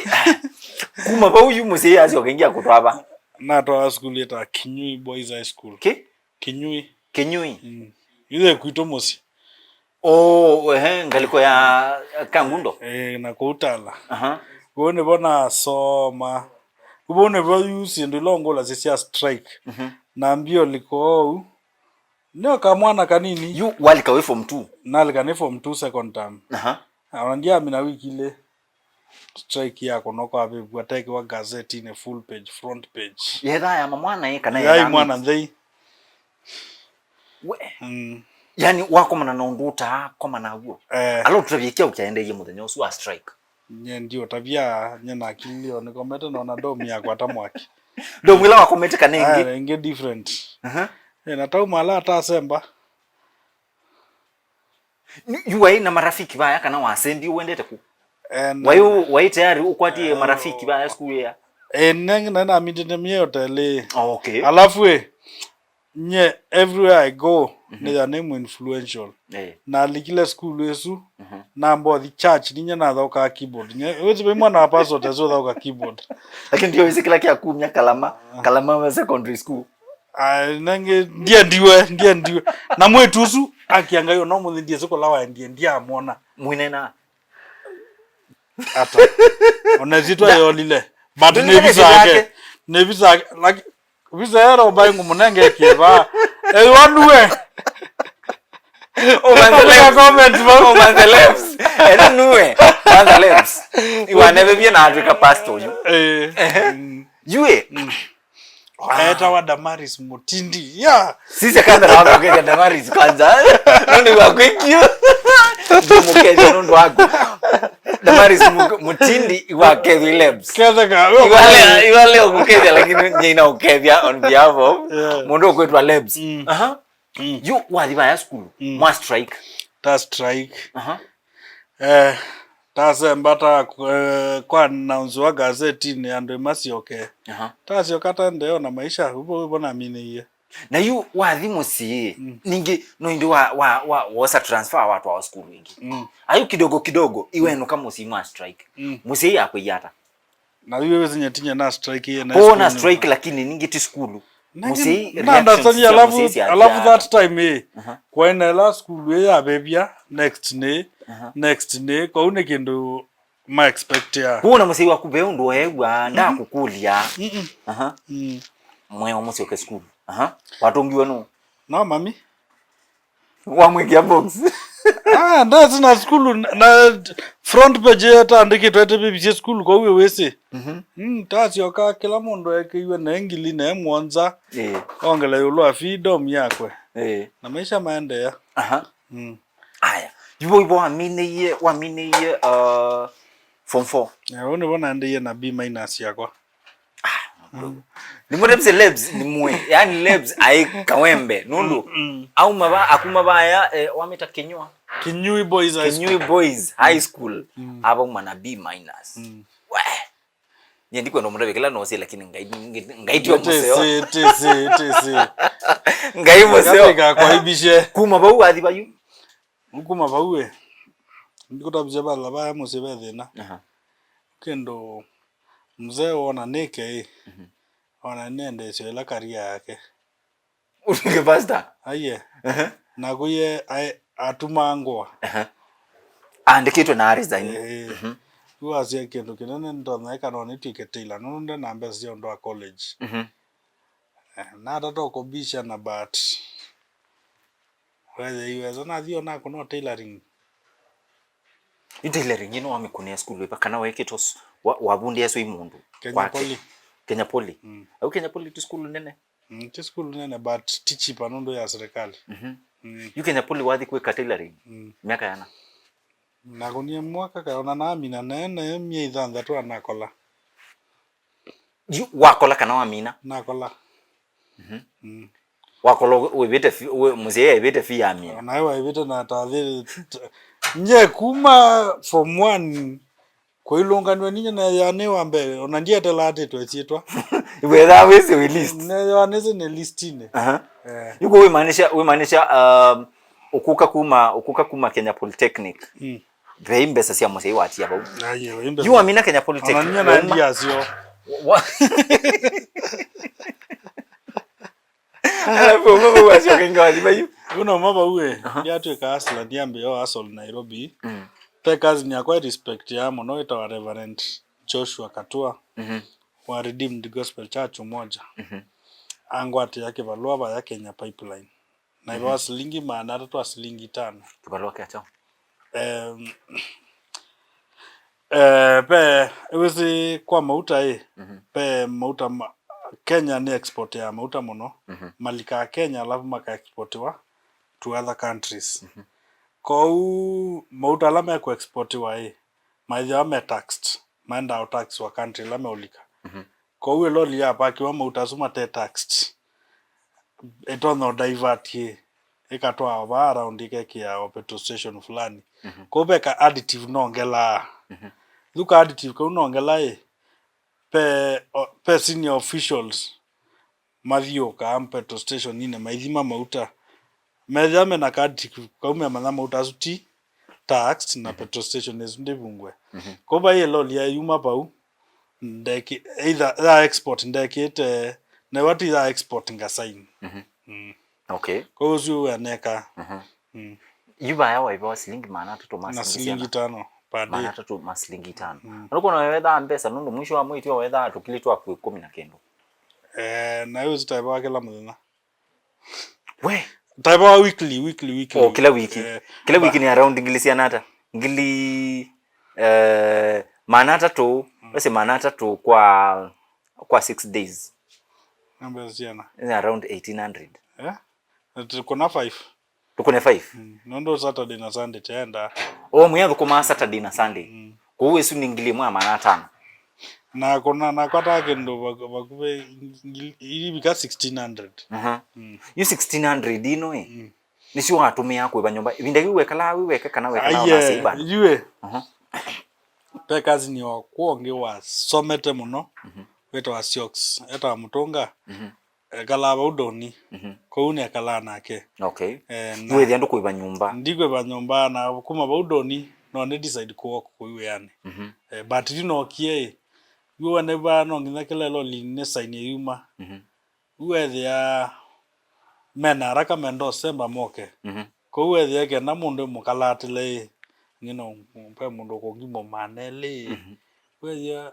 kuma vau yu mũsyai asyoka ingi akũtwaa va? Natwaa sukulu yĩtawa Kinyui Boys High School. Ki? Kinyui. Kinyui. Mm. Ithe kwitũ mũsyĩ. Oh, ehe, ngalĩko ya Kangundo. Eh, na kũu Tala. Aha. Kũu nĩvo nasoma. Kũu nĩvo yu syĩndũ ila ũngũlasya sya strike. Mhm. Na mbio liko ou. Nĩ o kamwana kanini. Yu walika wĩ form two? Nalika nĩ form two second term. Aha. Ona ndiamina wiki ilĩ. Strike ya kũnokwa vĩvwa tekiwa gazetinĩ full page, front page. Yethaa ya mamwana ĩ kana yai yethaa mwana mix? Nthei. We. Mm. Yani wakomana na ũndũ ũtaakomana w'o. Eh. Ala ũtũtavye kyaũ kyaendeeie mũthenya ũsu wa strike? Nye ndiũtavya, nye nakililio nĩkomete nona domu yakwa ta mwaki. Domu ĩla wakomete kana ĩngĩ? Ah, ĩngĩ different. Aha. Eh, na tauma ala atasemba. Yu, yu waĩ na marafiki vaya kana wasembi wendete ku? Eh, na- Waĩ, waĩ tayari ũkwatie, eh, marafiki vaya sukulu ya? Eh, nĩ, nĩ namindĩte mie hotelĩ. Oh, okay. Alafu, eh, nye, everywhere I go, mhm, nĩ ya name influential. Eh. Nalikile sukulu ĩsu, mhm, nambothi church, ninye nathaũkaa keyboard. Nye, wĩsĩ vai mwana wa pastor ũtesĩ ũthaũka keyboard. Lakini ndio wĩsĩ kĩla kya kumya Kalama, ah, Kalama Secondary School. Ah, nange, ndiendiwe, ndiendiwe. Na mwĩĩtu ũsu, akia Ngai, ona ũmũnthĩ ndiesĩ kũla waendie, ndiamwona. Mwinena. Ata. Ona ĩsyĩtwa yolile. But nĩ visa yake. Nĩ visa yake. Like, visa ya Robai ngũmũnenge kĩva. Ewa nue. Over the left. Comment, bro. Over the left. Ena nue. Over the left. Iwanevevie na atwĩka pastor ũyũ. Eh. Ehe. Mm. Yue. Mm. Etawa Damaris Mutindi. Yeah. Sisya kamera waku ũkethya Damaris kwanza. Nũndũ wa kwĩkio. Ndũmũkethya nũndũ waku. Damaris Mu-, Mutindi iwakethya Lebs. Ketheka. Iwale, iwale ũkũkethya, lakini nyina ũkethya on behalf of, yeah, mũndũ ũkwĩtwa Lebs. Mm. Aha. Mm. Yu wathi vaya sukulu, mm, mwa strike. Ta strike. Aha. Eh, tasemba ta, eh, kwa announcewa gazetinĩ andũ masyoke. Aha. Tasyoka taendee na maisha, uvo, uvo naminĩie. Na yu wathi mũsyĩ, mm, ningĩ no ĩndĩ wa, wa, wa, wosa transfer watwawa sukulu ĩngĩ. Mm. Ayu kidogo kidogo, iwenũka mũsyĩ mwa strike. Mm. Mũsyĩ yakwĩie ata? Na yu wĩsĩ nye tinye na strike ĩĩ na kũona sukulu strike, lakini ningĩ ti sukulu. Mũsyĩ, na reactions understand, sya alafu, mũsyĩ sya alafu that time ĩĩ, aha, kwaĩ na ĩla sukulu ĩĩ yavĩvya, next nĩ, aha, next nĩ, kwoou nĩ kĩndũ ma expect ya. Kũona mũsyĩ waku ve ũndũ weew'a, mhm, ndakũkũlya. Mm-mm. Aha. Mm. Mweo mũsyoke sukulu. Aha. Watũngiwe nũ? No mami. Wamwĩkĩa box. Ah, ndasĩ na sukulu na, na front page yatandĩkĩtwe ĩtĩvĩvisye sukulu, kwoou wĩsĩ. Mhm. Mm, tasyoka kĩla mũndũ ekĩiwe ne ngili ne mũonza. Ĩĩ. Ongela ĩũlũ wa freedom yakwe. Ĩĩ. Na maisha maendeea. Aha. Mm. Aya. Yu vo, yu vo waminĩie, waminĩie, uh, form four? Eh, ũu nĩvo naendeie na B minus yakwa. Ah, bro. Mm. Nĩ mũtepse Lebs, nĩ mũĩ. Yaani Lebs aĩ kawembe. Nũndũ, mm, mm, auma va, akuma vaya, eh, wamĩta Kinyua? Kinyui Boys High School. Kinyui Boys High School. Mm. Avauma na B minus. Mm. We. Nye ndikwenda mũtavye kĩla nosie, lakini Ngai, Ngai, Ngai tio mũseo. Tĩsĩ, tĩsĩ, tĩsĩ. Ngai mũseo. Ngai ndakakwaibishe. Kuma vau wathi vayu? Kuma vau ĩ, ndikũtavisya vala vaya mũsyĩ ve thĩna. Aha. Kĩndũ mzee wona nĩke ĩ, mhm, ona nĩendeesyo ĩla career yake. Ũtw'ĩke pastor? Aiye. Ehe. Naku ye ae-, atumaa ngũa. Ehe. Aandĩkĩtwe na aresign. Ĩĩ. Mhm. Yu wasya kĩndũ kĩnene nĩtonya ĩka no nĩtw'ĩke tailor, nũndũ nde na mbesa sya ũndũ wa college. Mhm. Eh, natata ũkũbishana but wethĩa iwesa nathi onakũna tailoring. Yu tailoring ĩno wamĩkũnĩa sukulu ĩva kana wekĩtwe s-, wa-, wavundĩaswe i mũndũ? Kenya kwake. Poly. Kenya Poly. Mm. Au Kenya Poly ti sukulu nene? Mm, ti sukulu nene but ti cheaper nũndũ ya serikali. Mhm. Mm. Yu Kenya Poly wathi kwĩka tailoring? Mm. Myaka yana? Nakũnie mwaka kaona namina nae nayo myei ĩthanthatũ anakola. Yu wakola kana wamina? Nakola. Mhm. Mm. Wakola wĩvĩte fi-, wĩ-, mũsyai aĩvĩte fi ya mina? Nae waĩvĩte na tathi nye kuma form one. Kũilũnganw'a ninyie neewa nĩ wa mbee, ona ndietelatĩtwe syĩtwa. Wethaa wĩsĩ wĩ list. Neewa nĩsĩ nĩ listinĩ. Aha. Eh. Yu kũ wĩmaanisha, wĩmaanisha, um, ũkũka kuma, ũkũka kuma Kenya Polytechnic. Mm. Vei mbesa sya mũsyai watia vau. Aye, vei mbesa. Yu wamina Kenya Polytechnic. Ona ninyie na wauma. Ndiasyo. Wa-, Alafu ũmwe vau wasyoka ingawathi vau. Yu no mava uwe, aha, ndiatwĩka hustler, ndiambĩĩa hustle Nairobi. Mm. Pe cousin yakwa respect ya mũno wĩtawa Reverend Joshua Katua, mhm, wa Redeemed Gospel Church Umoja. Mhm. Angwatĩa kĩvalũa vaya Kenya Pipeline. Na ĩvawa, mhm, silingi maana atatũ a silingi itano. Kĩvalũa kya kyaũ? Em, eh, ve, wĩsĩ kwa mauta ĩ, mhm, ve mauta ma, Kenya nĩ export ya mauta mũno. Mhm. Malikaa Kenya alafu maka exportiwa to other countries. Mhm. Kwoou mauta ala mekũ exportiwa ĩ, maĩthĩawa me taxed, maendaa tax wa country ĩla meũlika. Mhm. Kwoou ĩloli yapakiwa mauta asu mate taxed, ĩtonya ũdivert ĩ, ĩkatwaa vaa around ĩkekĩa o petrol station fulani. Mhm. Kwoou ve ka additive nongelaa. Mhm. Yu ka additive kau nongelaa ĩ, pe, o, pe senior officials mathiũũkaa petrol stationinĩ maithima mauta. Methĩa mena ka additive kau memanya mauta asu ti taxed na, mhm, petrol station ĩsu ndĩvungwe. Mhm. Kwoou vai ĩloli yayuma vau, ndeki-, either ya export ndekĩte, na ĩwa ti ya export ngasaini. Mhm. Mm. Okay. Kwoou ũsu wĩaneka. Mhm. Mm. Yu vaya waĩvawa silingi maana atatũ ma na silingi silingi syana? Itano per day. Maana atatũ ma silingi itano. Mm. Nũkwona wethaa mbesa nũndũ mwisho wa mwei tio wethaa tũkili twaku ĩkũmi na kĩndũ. Eh, na yu ũsu taĩvawa kĩla mũthenya. We. Taĩvawa weekly, weekly, weekly. Oh, kila wiki. Eh, kila wiki ni around ngili siana ata? Ngili, eh, maana atatũ, mm, wese maana atatũ kwa, kwa six days. Na mbesa siana? Ni around eighteen hundred. Eh? Na tũkũna five. Tũkũne five? Mm, nũndũ Saturday na Sunday tyaenda. O mwĩ athũkũmaa Saturday na Sunday. Mm. Kwoou ĩsu nĩ ngili ĩmwe na maana atano. Na kũna, nakwataa kĩndũ vaku-, vakuvĩ ngili, ilivika sixteen hundred. Aha. Mm. Yu sixteen hundred ino ĩ, mm, nĩsyo watũmĩaa kũĩva nyũmba. Ĩvinda yĩu wekalaa wĩ weka kana wekalaa na asyai bado? Aiye, yu ĩ. Aha. Ve cousin wakwa ũngĩ wasomete mũno, mhm, wĩtawa Siox, etawa Mũtũnga. Mhm. Ekalaa vau Doni. Mhm. Kwoou nĩekalaa nake. Okay. Eh, na wĩthĩa ndũkũĩva nyũmba? Ndikwĩva nyũmba, na kuma vau Doni, no nĩ decide kũwalk kũu wĩanĩ. Mhm. Eh, but yu nookie ĩ, yu wene vaa no nginya kĩla ĩloli nĩ saini yuma. Mhm. Yu wethĩa mena haraka menda ũsemba moke. Mhm. Kwoou wethĩa kenda mũndũ mũkalatĩle ĩ, ng'ino, ve mũndũ ũkũngima maana elĩ ĩ. Mhm. Wethĩa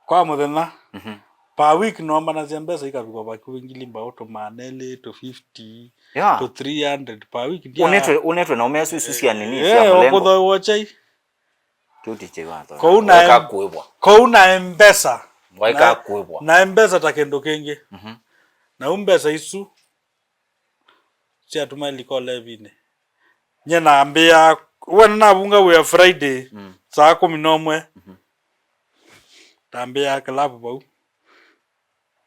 kwa mũthenya. Mhm. Per week nombanasya mbesa ikavika vakuvĩ ngili mbaũ to maana elĩ, to fifty, yeah, to three hundred per week. Ndia- Ũnetwe, ũnetwe na ũmea isu, isu sya nini, eh, sya mũlengo. Ũkũthooa chai. Kĩu ti kya watho. Kwoou na waika em-, kũĩvwa. Kwoou na mbesa. Waika na kũĩvwa. Na mbesa ta kĩndũ kĩngĩ. Mhm. Na u mbesa isu syatuma ĩlika ũlevinĩ. Nyie nambĩĩa, wene navunga wĩa Friday, mm, saa kũmi na ũmwe. Mhm. Nambĩĩa kĩlavu vau.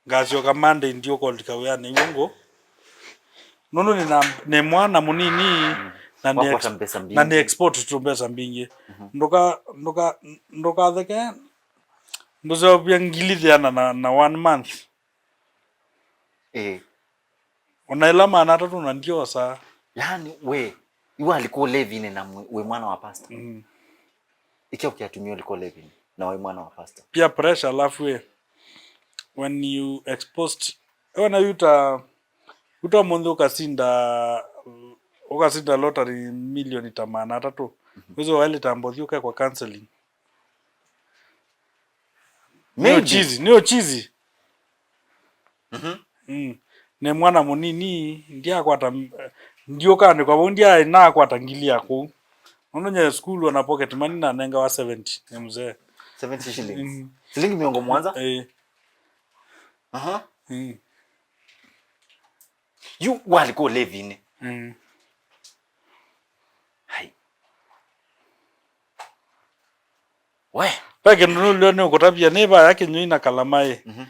Ngasyoka Monday ndiũka ũlika wĩanĩ w'o ngũ. Nũndũ nĩ na, nĩ mwana mũnini, mm, na nĩ wakwata ex-, mbesa mbingĩ, na nĩ export tũ mbesa mbingĩ. Mhm. Ndũka-, ndũka-, ndũkatheke, ndũseũvya ngili thĩana na, na one month. Ĩĩ. Ona ĩla maana atatũ na ndiosa. Yaani, we, Iwe alika ũlevinĩ na mwĩ-, wĩ mwana wa pastor. Mm. Ĩkyaũ kyatumie ũlika ũlevinĩ na wĩ mwana wa pastor? Peer pressure, alafu ĩ, when you exposed, wona yuta, yuta ũmũnthĩ ũkasinda, ũkasinda lottery milioni ta maana atatũ. Wĩsĩ waĩlĩta mbothi ũkekwa counseling. Nĩ Maybe. Ũchizi, nĩ ũchizi. Mhm. Mm. Nĩ mwana mũnini, ndyakwata m-, ndiũkandĩkwa vau, ndyaĩ nakwata ngili ya kũu. Nũndũ nye sukulu ona pocket money nanengawa seventy nĩ mzee. Seventy shillings. Mm. Silingi mĩongo mũonza? Eh. Aha. Mm. Yu walika ũlevinĩ. Mm. Hai. We. Ve kĩndũ nũlio nĩ ũkũtavya nĩ vaya kĩnyũi na kalamaĩ. Mhm.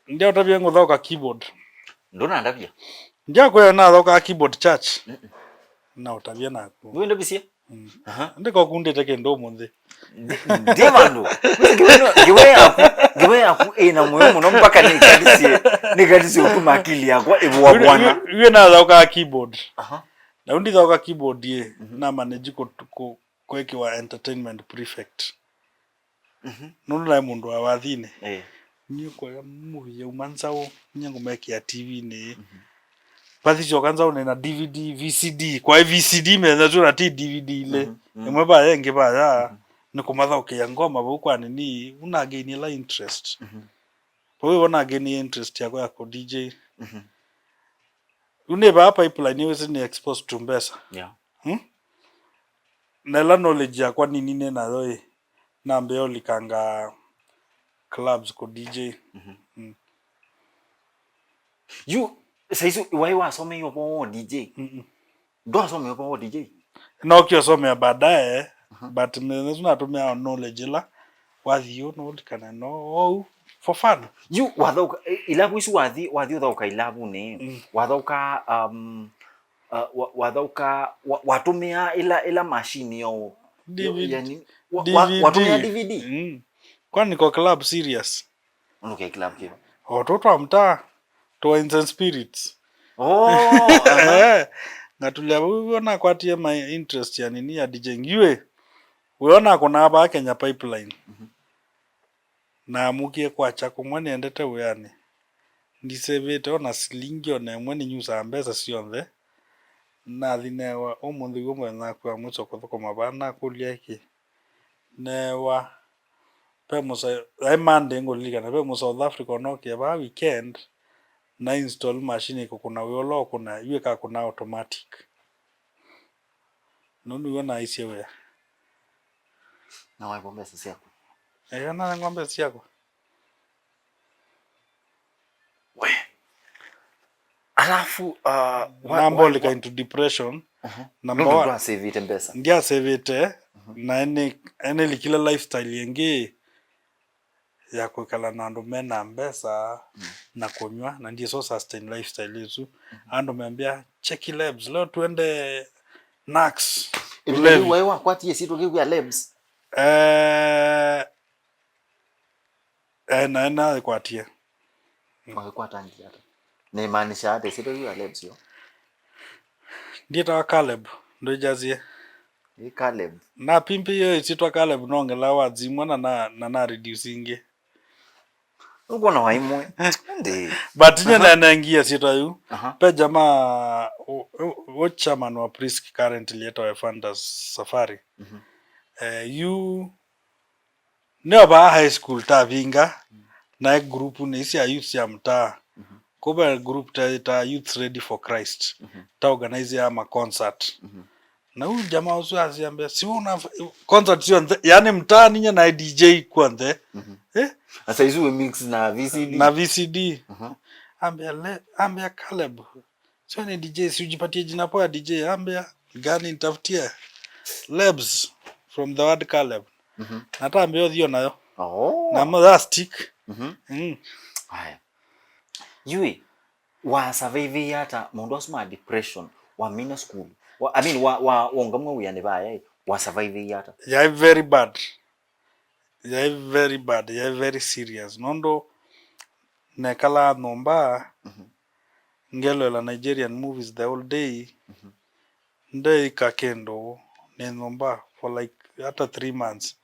Ndyaũtavya ngũthaũka keyboard. Ndũnandavya. Ndyakwĩa nathaũkaa keyboard church. Mm-mm. Naũtavya naku. Nĩwĩndavĩsye? Mm. Aha. Ndĩkokundĩte kĩndũ ũmũnthĩ. Ndi- ndi vandũ. Ngiwe yaku, ngiwe yaku ĩna mũyo mũno mpaka nĩkatisye, nĩkatisye ũtuma akili yakwa ĩvũa bwana. Iwe nathaũkaa keyboard. Aha. Na ũndithaũka keyboard ye, mhm, na manage kũ, kũ, kwĩkĩwa entertainment prefect. Mhm. Nũndũ naĩ mũndũ wa wathinĩ. Eh. Niĩ kũya movie yauma nzaũ, niĩ ngũmekĩa T V-nĩ. Mhm. Vathi syoka nzaũ nĩ na D V D, V C D. Kwaĩ V C D methasyo na ti D V D ile. Mhm, mhm. Ĩmwe vaya, ĩngĩ vaya. Mhm. Nĩ kũmathaũkĩa ngoma vau kwa nini, unagainie la interest. Mhm. Vau ĩvo nagainie interest yakwa ya kũ D J. Mhm. Rĩu nĩ vaa pipeline wĩsĩ nĩ exposed to mbesa. Yeah. Hmm? Na ĩla knowledge yakwa nini nĩ nayo ĩ, nambĩa ũlikanga clubs kũ D J. Mhm. Mm. Yu, saizi waĩ wasomeie ũvoo wa D J? Mm-mm. Ndwasomea ũvoo wa D J? Nokie ũsomea baadaye, mhm, but mĩthenya ĩsu natũmĩaa knowledge ĩla wathi ũũ nũlikane no ou for fun. Yu wathaũka, i-, ilavu isu wathi, wathi ũthaũka ilavunĩ, mm, wathaũka, um, uh, wa-, wathaũka, wa-, watũmĩaa ĩla, ĩla machine yo, yo, D V D, yani, wa-, wa-, D V D. Watũmĩaa D V D? Mm. Kwani ko club serious? Ũnũke club kĩva? O tũ twa mtaa, twa Wines and Spirits. Oh, aha. Eh, ngatũlya vau w'o nakwatie my interest ya nini ya DJing. Yu ĩ, wĩona kũnaa vaa Kenya Pipeline. Mhm. Naamũkie kwakya kũmwe nĩendete wĩanĩ. Ndisevĩte ona silingi ona ĩmwe, nĩnyusaa mbesa syonthe. Nathi neewa ũmũnthĩ w'o mũthenya waku wa mwiso kũthũkũma vaa, nakũlya ĩkĩ. Neewa ve mũsa-, yaĩ Monday ngũlilikana, ve mũ South Africa ũnookie vaa weekend, na install machine ĩkũkũna wĩa ũla ũkũna, yu ĩkakũna automatic. Nũndũ w'o naaisye wĩa. Na waĩvwa mbesa syaku? Ĩĩ, nanengwa mbesa syakwa. We. Alafu, uh, wa-, nambolika wa-, into depression. Mhm. Number one, ndwasavĩte mbesa? Ndyasavĩte, mhm, na ene, ene likile lifestyle ĩngĩ ya kwĩkala na andũ mena mbesa, mm, na kũnyw'a, na ndiso sustain lifestyle ĩsu. Mhm. Andũ membĩa, "Check Lebs, leo tuende Nax." Ĩvinda yĩu waĩ wakwatie ĩsyĩtwa kĩu ya Lebs? Eh, Eh, naĩ naĩkwatie. Mm. Waĩkwatangĩe ata? Nĩmaanisha ata ĩsyĩtwa yĩu ya Lebs yo? Ndyĩtawa Caleb, ndwĩjasie. Ĩ Caleb. Napimbĩie ĩsyĩtwa Caleb nongela wazimwa na, na, na na reduce ingĩ. Ũkwona waimwe. Ndi. But nye, aha, nenengie ĩsyĩtwa yĩu. Aha. Ve jamaa, u-, u-, u-, chairman wa Prisk currently etawa Efantas Safari. Mhm. Eh, yu nĩo vaa high school tavinga, mm, naĩ group nĩ sya youth sya mtaa. Mhm. Kũve group ta, ta Youth Ready for Christ. Mhm. Ta organize ya ma concert. Mhm. Na huyu jamaa ũsu asiambia, "Si una concert syonthe, yani mtaa ninye naĩ D J kwonthe." Mhm. Eh? Asa isu we mix na V C D. Na V C D. Mhm. Ambia le, ambia Caleb, "Sio ni D J, si ujipatie jina poa D J." Ambia, "Gani nitafutie?" Lebs, from the word Caleb. Mhm. Natambia ũthiũ nayo. Oh. Na mo that stick. Mhm. Mm. Haya. Yui, wa survive ata maũndũ asu ma depression, wamina school? Wa, I mean, wa, wa, waũngamw'a wĩanĩ vaya, wa survive ata? Yaĩ very bad. Yaĩ very bad, yaĩ very serious. Nũndũ nekalaa nyũmba, mhm, ngeloela Nigerian movies the whole day. Mhm. ndeĩka kĩndũ nĩ nyũmba for like hata three months.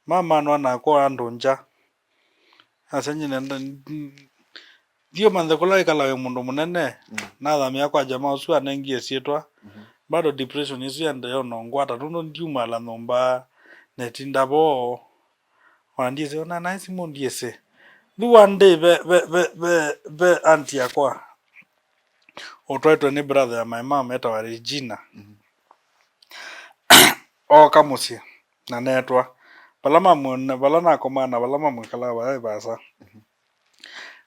Mamanwa nakwa andũ ngya. Asya nyie nenda, thiĩ ũmanthe kũla wĩkala wĩ mũndũ mũnene. Mm. Nathamĩa kwa jamaa ũsu anengie syĩtwa. Mhm. Bado depression ĩsu yaendeea ũnongwata nũndũ ndiumala nyũmba, netinda vo. Ona ndyĩsĩ, ona naĩ simũ ndyĩsĩ. Yu one day ve, ve, ve, ve, ve auntie yakwa ũtwaĩtwe nĩ brother ya my mom etawa Regina. Mhm. Ooka mũsyĩ na neetwa. Vala mamwĩ-, vala nakomaa na vala mamwĩkalaa vayaĩ vaasa. Mhm.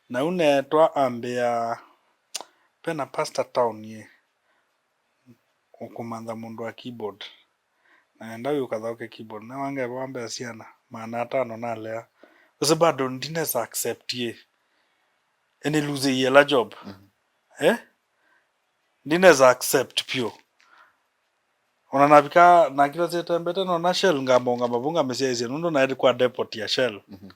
Na yu neetwa ambĩa, "Ve na pastor town ĩ, ũkũmantha mũndũ wa keyboard. Na nenda wĩ ũkathaũke keyboard." Na wangeva wambea syana maana atano nalea. Ũsĩ bado ndinesa accept ĩ. Ĩnĩ lose ĩla job. Mhm. Eh? Ndinesa accept pyo. Ona navika nakila syetembete nona Shell ngamba ũngamba vau ngamĩsyaĩĩsya nũndũ naĩ kwa depot ya Shell. Mhm.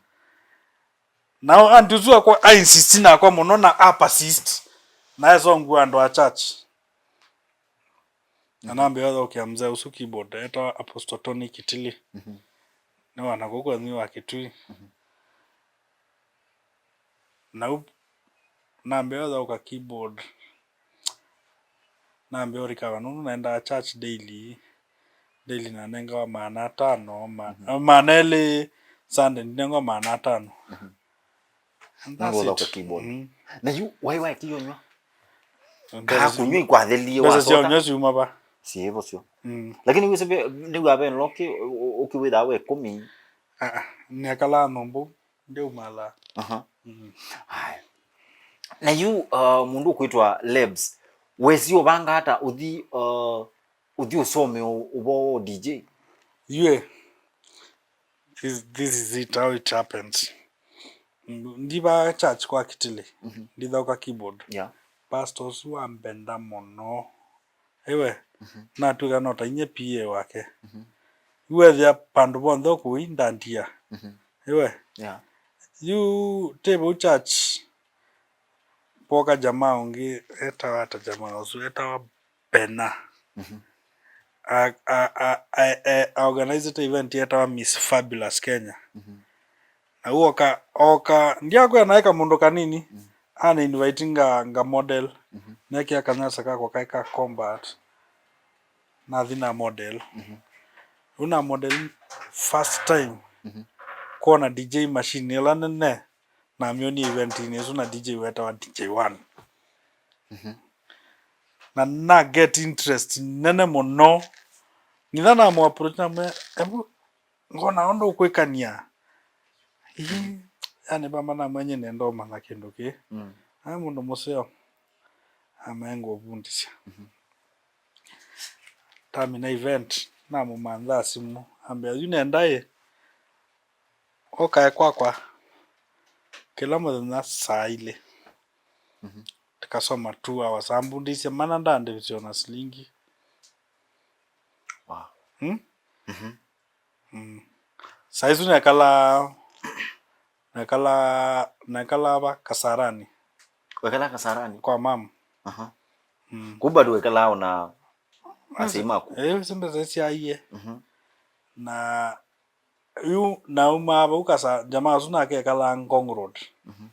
Nao auntie ũsu akwa ainsist nakwa mũno na apersist. Na esongua andũ a church. Na nambĩa ũthaũkĩa mzee ũsu keyboard, etawa Apostle Tony Kitili. Mhm. Nĩ wa nakũu kwenyu wa Kitui. Mhm. Na u-, nambĩa ũthaũka keyboard. Nambĩa ũrikava nũndũ naendaa church daily. Daily nanengawa maana atano, ma-, mhm, maana elĩ Sunday, ndinengawa maana atano. Mhm. And that's it. Nũndũ ũthaũka keyboard. Mm. Na yu, waĩ waĩkĩie ũnyw'a? Mbesa kaa si-, kũnyw'a ikwathĩlie mbesa sya wasota ũnyw'a siuma va? Syĩvo syo. Mm. Lakini wĩsĩ ve, nĩw'a ve loki, ũ-, ũ-, ũkĩwĩthaa we kũmi. Ah, ah, nĩakalaa nyũmba, ndiumala. Aha. Mm. Haya. Na yu, uh, mũndũ ũkwĩtwa Lebs, wesi ũvanga ata ũthi, uh, ũthi ũsome ũ-, ũvoo wa D J? Yue. This, this is it, how it happened. Ndiva church kwa Kitili. Mhm. Ndithaũka keyboard. Yeah. Pastor ũsu ambenda mũno. Ewe, mhm, natwĩka no ta inye P A wake. Mhm. Yu ethĩa pandũ vonthe ũkũi ndandia. Mhm. Ewe. Yeah. Yu table church, poka jamaa ũngĩ, etawa ata jamaa ũsu, etawa Bena. Mhm. A, a, a, a, a, a organized event yetawa Miss Fabulous Kenya. Mhm. Na ũu oka, oka, ndiakwĩa naĩ kamũndũ kanini, mm, ana invite nga, nga model, mhm, nekĩa kanyasa kakwa kaĩ ka combat, nathi na model. Mhm. Ũu na model first time, mhm, kwona D J machine ĩla nene, namyonie event-inĩ ĩsu na D J wetawa D J One. Mhm. Na na get interest nene mũno. Ngitha namũ approach namwĩa, "Ebu ngona ũndũ ũkwĩkania." Ii, yani vamwe namwĩa nyie nenda ũmanya kĩndũ kĩĩ. Mm. Aĩ mũndũ mũseo. Amae ngũvundĩsya. Mhm. Tamina event, namũmanthaa simũ. Ambĩa, "Yu nenda ĩ, ũkae kwakwa kĩla mũthenya saa ilĩ." Mhm. Tũkasoma two hours. Ambundĩsye mana ndandĩvisye ona silingi. Wow. Hmm? Mhm. Mm. Saa isu nekalaa, nekalaa, nekalaa va Kasarani. Wekala Kasarani? Kwa mam. Aha. Mm. Kumba ndũ wekala ona asyai maku? Eh, simbe syaie. Mhm. Na yu naumaa vau kasa, jamaa ũsu nake ekalaa Ngong Road. Mhm.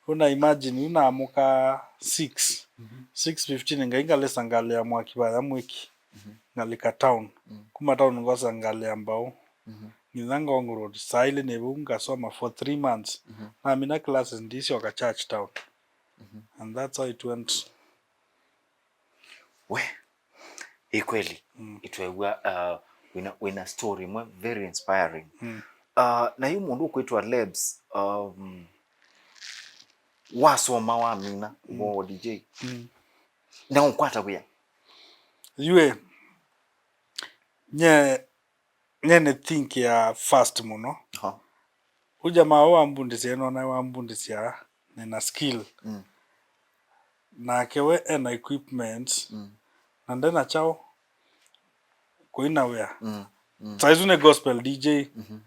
Yu na imagine, yu naamũka six, mhm, six fifteen, ngai ngalĩsa ngalĩ ya mwaki vaya mwĩki, mhm, ngalĩka town. Mhm. Kuma town ngosa ngalĩ ya mbau. Mhm. Nginya Ngong Road, saa ilĩ nĩ vau ngasoma for three months. Mhm. Namina classes ndisyoka church town. Mhm. And that's how it went. We, ĩ kweli, mm, itwew'a, uh, wĩna, wĩna story ĩmwe very inspiring. Mm. Uh, na yu mũndũ ũkwĩtwa Lebs, um, wasoma wamina, mm, ũvoo wa D J. Mm. Na ũkwata wĩa? Yue, nye Nye nĩ think ya fast mũno. Aha. Ũ jamaa ũũ wambundĩsya, nona wambundĩsya nĩna skill. Mm. Nake we ena equipment, mm, na ndena kyaũ kũina wĩa. Mm. Mm. Saa isu nĩ gospel D J, mhm,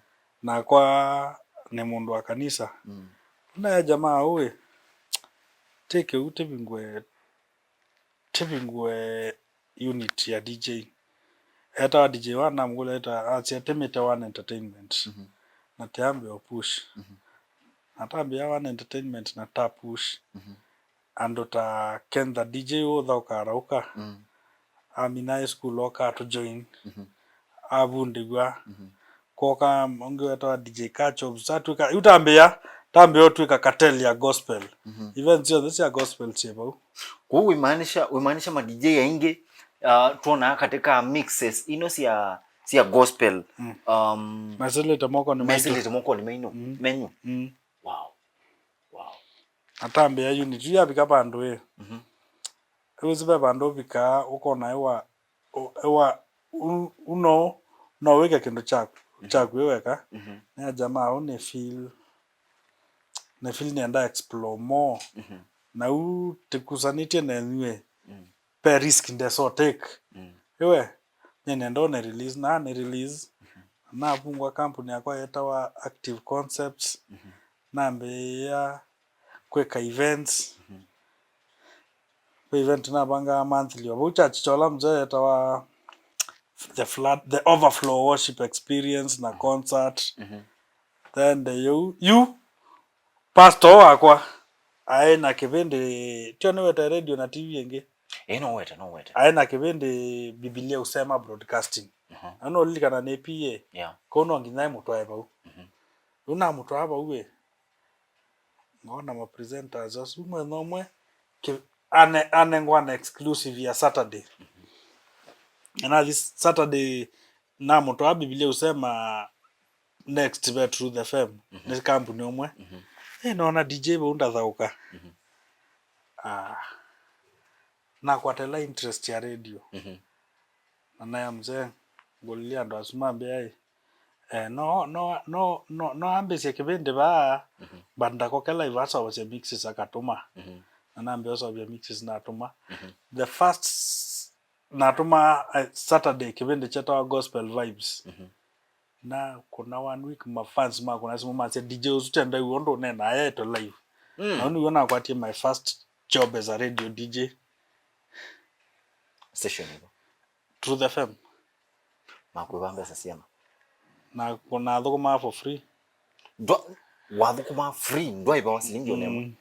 nakwa nĩ mũndũ wa kanisa. Mm. Ũna ya jamaa ũĩ, take ũu tĩvingwe, tĩvingwe unit ya D J. Etawa D J One, namũkũlya, etawa, asya, "Tĩmĩte One Entertainment." Mhm. Na tĩambĩa o push. Mhm. Na tambĩa One Entertainment na ta push. Mhm. Andũ ta Ken the D J ũthaũkaa Rauka. Mm. Amina high school oka atũjoin. Mhm. Avundĩw'a. Mhm. Kwoka ũngĩ wetawa D J Kachops. Atwĩka, yu tambĩa, tambĩa ũtwĩka cartel ya gospel. Mhm. Events syonthe sya gospel syĩ vau. Kũu wĩmaanisha, wĩmaanisha ma D J aingĩ, uh, twonaa katika mixes ino sya, sya gospel. Mm. Um, mesilĩte mokonĩ maitũ. Mesilĩte mokonĩ maino, mm, menyu. Mm. Wow. Wow. Atambĩa unit yu yavika vandũ ĩ. Mhm. Wĩsĩ ve vandũ ũvikaa ũkona ĩwa, ũ-, ĩwa, u-, uno, no wĩke kĩndũ kyaku, mhm, kyaku ĩ weka. Mhm. Nĩ ajamaa ũũ nĩ feel, nĩ feel nĩenda explore more. Mhm. Na u tĩkusanĩtye nenyu ĩ. Mhm. Ve risk ndesa take. Mm. Ĩwe, nĩnenda ũne release, na nĩ release. Mhm. Navungwa kampuni yakwa yetawa Active Concepts. Mhm. Nambĩĩa kwĩka events. Mhm. Ve event navangaa monthly. O vau church chola mzee yetawa the flood, the overflow worship experience na, mhm, concert. Mhm. Then the yu, yu, pastor wakwa aĩ na kĩvĩndĩ, tyo nĩwete radio na T V ĩngĩ. Ĩĩ, no wete, no wete. Aĩ na kĩvĩndĩ Biblia Usema Broadcasting. Mhm. Na nũlilikana nĩ P A. Yeah. Kũu no nginya mũtwae vau. Mhm. Rĩu namũtwaa vau ĩ. Ngona ma presenters asu mwena ũmwe. Kĩ-, ane-, anengwa na exclusive ya Saturday. Mhm. Na this Saturday namũtwaa Biblia Usema next ve Truth F M, mhm, nĩ kampuni ũmwe. Mhm. Ĩ, nona D J vau ndathaũka. Mhm. Ah, nakwatela interest ya radio. Mhm. Na naya mzee, ngũlilye andũ asu mambĩa ĩ, eh, no, no, no, no, no ambĩsye kĩvĩndĩ vaa, mhm, but ndakokela ivasaosya mixes akatũma. Mhm. Na nambĩa ũsovya mixes natũma. Mhm. The first natũma, eh, Saturday kĩvĩndĩ kyetawa Gospel Vibes. Mhm. Na kuna one week mafans makũna simũ masya, "D J ũsu tendai ũndũ ũneenaa yaĩtwe live." Mm. Na nĩw'o nakwatie my first job as a radio D J. Station ĩvo? Truth F M. Makwĩva mbesa syana? Na kũnathũkũmaa for free. Ndwa-, wathũkũmaa free, ndwaivawa silingi ona ĩmwe? Mm.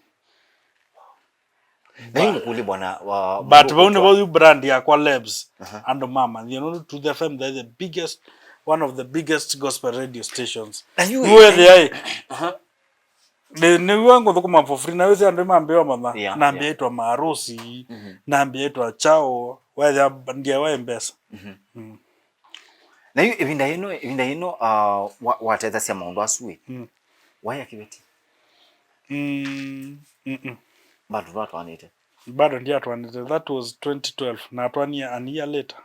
Na hii nĩkũlye bwana wa, but vau nĩvo yu brand yakwa Lebs. Aha. Andũ mamanyie nũndũ Truth F M, they're the biggest, one of the biggest gospel radio stations. Na yu wĩthĩa ĩ. Aha. Nĩ, nĩw'o ngũthũkũma for free, na wĩsĩ andũ mambĩwa matha. Yeah, nambĩaĩtwa, yeah, Marosi, mhm, nambĩaĩtwa Chao, wethĩa ndiawa mbesa. Mhm. Mm. Na yu ĩvinda yĩno, ĩvinda yĩno, uh, wa-, watethasya maũndũ asu ĩ. Mm. Waĩa kĩveti? Mm, mm-mm. Bado ndwatwanĩte? Bado ndiatwanĩte. That was twenty twelve. Natwanie an year later.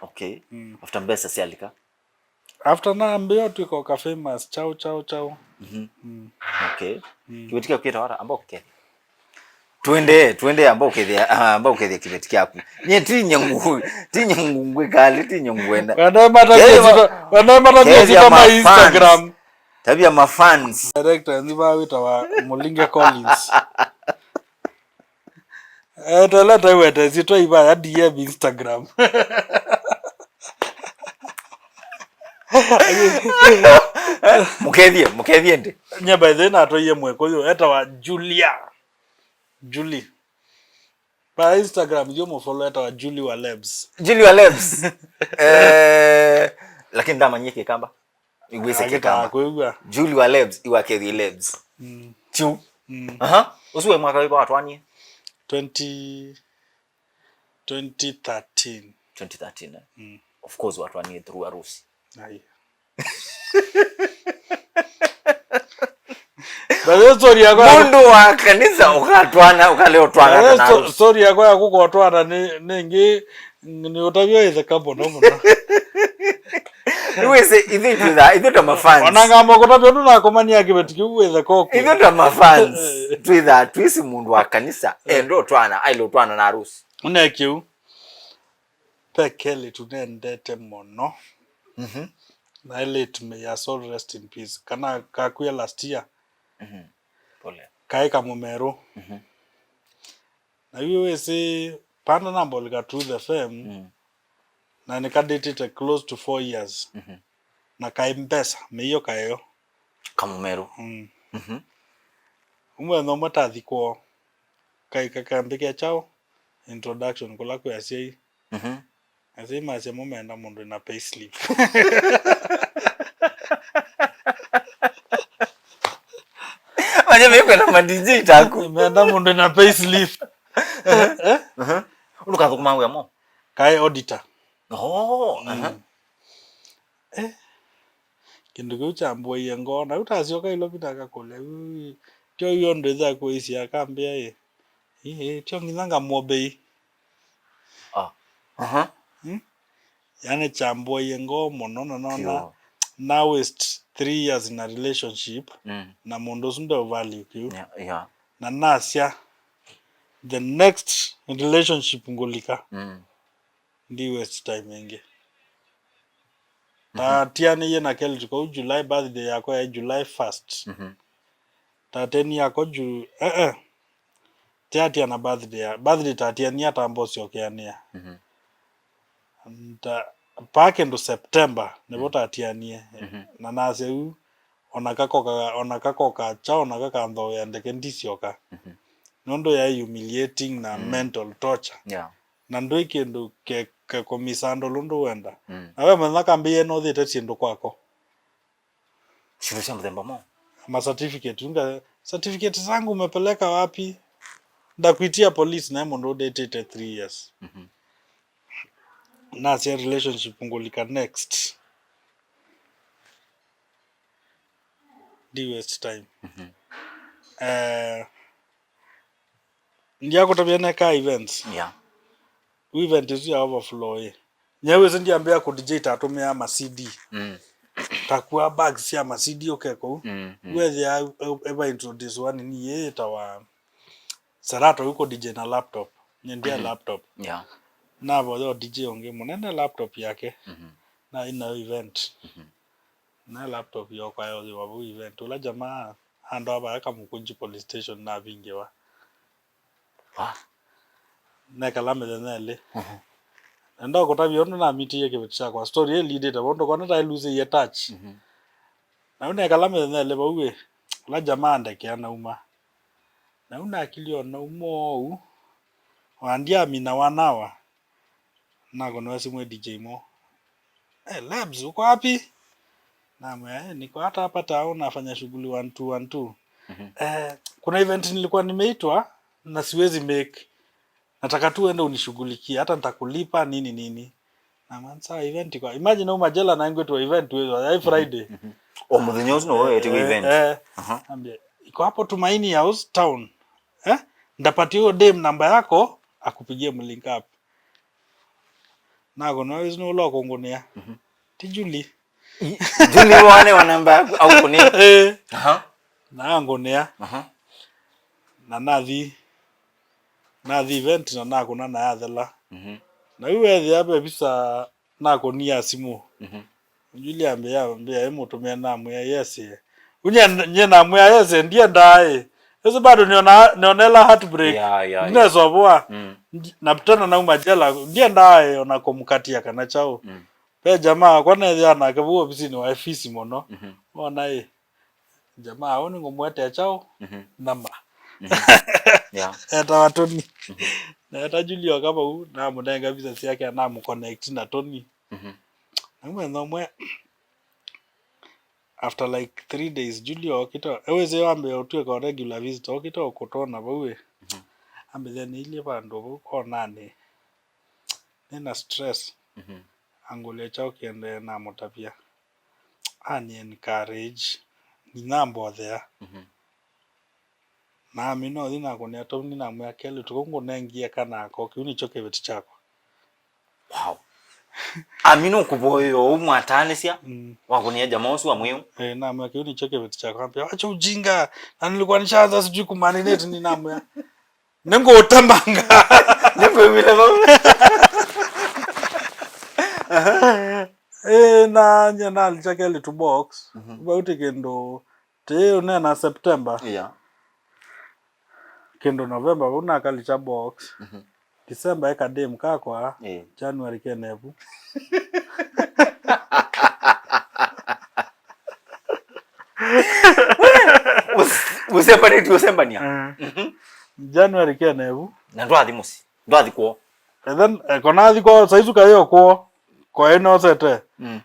Okay. Mm. After mbesa syalika? After nambĩa ũtw'ĩka ũka famous, chao, chao, chao. Mhm. Mm. Okay. Mm. Kĩveti kyaku kĩtawa ata? Amba ũkethĩa. Twende, twende, amba ũkethĩa, ah, amba ũkethĩa kĩveti kyaku. Nyie ti nyongu, ti nyongu ngwĩkalĩ, ti nyongu enda. Wanaemata kethĩa ma-, wanaemata kethĩa kethĩa ma ma fans. Instagram. Tavya ma fans. Director nĩ va wĩtawa Mũlinge Collins. Etelela taiwete syĩtwa ivaya D M Instagram. Mũkethie, mũkethie ndi. Nye by the way natwaie mwekũyũ etawa Julia. Julie. Pa Instagram yo mũfollow etawa Julie wa Lebs. Julie wa Lebs. Eh, lakini ndamanyie Kĩkamba. Igwĩse Kĩkamba. Kwĩw'a. Julie wa Lebs, iwakethie Lebs. Mm. Chu. Mm. Aha. Ũsu we mwaka wĩva watwanie? Twenty, twenty thirteen. Twenty thirteen, eh? Mm. Of course watwanie through harusi. Ai. By the way, story yakwa ya mũndũ wa kanisa ũkatwana, ũkalea ũtwana. By the way, na sto-, harusi. Story yakwa ya kũkotwana nĩ, nĩ ĩngĩ, nĩ ũtavyo ĩtheka mũno mũno. Nĩwĩsĩ, ithuĩ twĩthaa, ithuĩ ta ma fans. Ona ngamba kũtavya ũndũ nakũmanyia kĩveti kĩu wĩtheka ũkũ. Ithuĩ ta ma fans, twĩthaa, twĩsĩ mũndũ wa kanisa, enda ũtwana, aile ũtwana na harusi. Ũne kĩu. Ve kelĩ tũnendete mũno. Mhm. Na late, may her soul rest in peace. Kana kakw'e last year. Mhm. Pole. Kaĩ kamũmerũ. Mhm. Na yu wĩsĩ Panda namba ũlika Truth F M, mm, na nĩkadĩtĩte close to four years. Mhm. Na kaĩ mbesa, mĩio kaĩo. Kamũmerũ. Mm. Mhm. Ũmwe no matathi kwoo. Kaĩ kakambĩkĩa kyaũ? Introduction, kũla kwĩ asyai. Mhm. Asyai masya mo menda mũndũ na payslip. Manya mekwenda ma D J taku. Menda mũndũ na payslip. Eh? Mhm. Ũndũ kathũkũma wĩa mo? Kaĩ auditor. Oh, mm, aha. Eh. Kĩndũ kĩu kyambũaie ngoo. Na rĩu tasyoka Nairobi nakakũlya, "Ui, tyo yu ũndũ ĩtha kũisya akambĩa ĩ. Ĩ, ĩ, tyo nginya ngamũombei." Ah. Aha. Hmm? Yaani kyambũaie ngoo mũno na nona, kĩo, na waste three years in a relationship, mm, na mũndũ ũsu nde value kĩu. Yeah, yeah. Na nasya, the next relationship ngũlika, mm, ndi waste time ĩngĩ. Mhm. Tatianĩie na Kelly kũu July, birthday yakwa ya July first. Mhm. Tateni yakwa ju-, eh, eh. Tiatia na birthday ya, birthday tatiania tamba ũsyokeanĩa. Mhm. Nta-, pa kĩndũ September, nĩvo, mhm, tatianie. Mhm. Na nasya yu, ona kakoka, ona kakoka kya, ona kakanthoea ndeke ndisyoka. Mhm. Nũndũ yaĩ humiliating na, mm, mental torture. Yeah. Na ndwĩ kĩndũ ke-, kekũmisandũlũ ndũwenda. Mm. Na we mũthenya kambĩie nothĩte syĩndũ kwako. Syĩndũ sya mũthemba mo? Ma certificate. Unga, "Certificate zangu umepeleka wapi?" Ndakuitia police naye mũndũ ũdĩtĩte three years. Mhm. Nasya relationship ngũlika next. Ndi waste time. Mhm. Eh, Ndiakũtavya neka events. Yeah. Event ĩsu ya overflow ĩ. Nyie wĩsĩ ndiambĩa kũ D J tatũmĩaa ma C D. Mm. Takua bags sya ma C D ũke kũu. Mm, mm. Wethĩa eva introduce wa nini yĩtawa Serato yu kũ D J na laptop. Nyie ndia, mhm, laptop. Yeah. Navoya D J ũngĩ mũnene laptop yake. Mhm. Na ina event. Mhm. Na laptop yokwa yothĩwa vau event. Ũla jamaa andũ ava akamũkũnji police station navingĩwa. Ah. Nekala mĩthenya ĩlĩ. Mhm. Na ndakũtavya ũndũ namitiie kĩveti kyakwa. Story ĩlindĩte vau, ndũkona ta ĩlusĩie touch. Mhm. Na ũ nekala mĩthenya ĩlĩ vau ĩ, ũla jamaa andekea nauma. Na ũ nakilio nauma ũu, wandiamina one hour. Nakũnĩwa simũ ĩ D J Mo. "Eh, Labs, uko wapi?" Namwĩa, "Eh, niko hata hapa town nafanya shughuli one two one two." Mhm. "Eh, kuna event nilikuwa nimeitwa na siwezi make. Nataka tu uende unishughulikie, hata nitakulipa nini nini." Namwĩa, "Sawa, event iko." Imagine uma jela na ngwĩtwa event wĩthwa, yaĩ Friday. Mhm. O mũthenya ũsu no wewe ĩtĩwe event. Eh, eh. Aha. Ambia, "Iko hapo Tumaini House town. Eh? Ndapatia huyo dem namba yako, akupigie mlink up." Nakũnĩwa wĩsĩ nĩ ũla ũkũngũnĩa. Mhm. Ti Julie. I-, Julie wane wa namba yaku aũkũnĩa. Eh. Aha. Na angũnĩa. Aha. Na nathi, nathi event na nakũna na yathela. Mhm. Na yu wethĩa ve visa nakũnia simũ. Mhm. Julie ambĩa, ambĩa, "Ĩ mũtũmĩa?" Namwĩa, "Yes, eh." Unye, nye namwĩa, "Yes, eh, ndiendaa, eh." Ĩsu bado niona, nionela heartbreak. Yeah, yeah, yeah. Ndinesovoa. Mm. Ndi-, na tena nauma jela, ndiendaa, eh, ona kũmũkatia kana kyaũ. Mm. Ve jamaa wakwa nethĩa nake vau ofisinĩ wa F C C mũno. Mhm. Wona, eh, jamaa ũũ nĩngũmũetea kyaũ? Mhm. Nama. Mhm. Yeah. Etawa Tony. Mhm. Na eta Julie oka vau, namũnenga visa syake, namũconnect na Tony. Mhm. Na mũthenya ũmwe, after, like, three days, Julie okĩte, ewĩsĩ wambĩĩa ũtw'ĩka o regular visitor, okĩte o kũtwona vau ĩ. Mhm. Ambĩthĩa nĩilyĩ vandũ vau konanĩ. Nĩna stress. Mhm. Angũlya kyaũ kĩendee namũtavya. Ani encourage, nginya ambothea. Mhm. Na amina ũthi nakũnĩa Tony namwĩa, "Kelly, tũkũ ngũnengie kanako, kĩu nĩkyo kĩveti kyakwa." Wow. Amina ũkũvoya ũu mwataanĩsya, mm, wakũnĩa jamaa ũsu wa mwiũ. Eh, namwĩa, "Kĩu nĩkyo kĩveti kyakwa." Ambĩa, "Wacha ujinga, na nilikuwa nishaanza sijui kumarinate nini." Namwĩa, "Nĩngũũtemanga." Nĩngwĩw'ĩle vau. Eh, na nye nalikya Kelly to box. Mhm. Vau ti kĩndũ Tĩ ũneena September. Yeah. Kĩndũ November vau nakalikya box. Mhm. December eka dem kakwa, Eh. January kena ĩvu. Ũs- ũsembanĩtye ũsembania. Eh. Mhm. January kena ĩvu. Na ndwathi mũsyĩ. Ndwathi kwoo. And then, eh, konathi kwoo, saisu kayo kwoo. Kwa ĩno sete. Mm.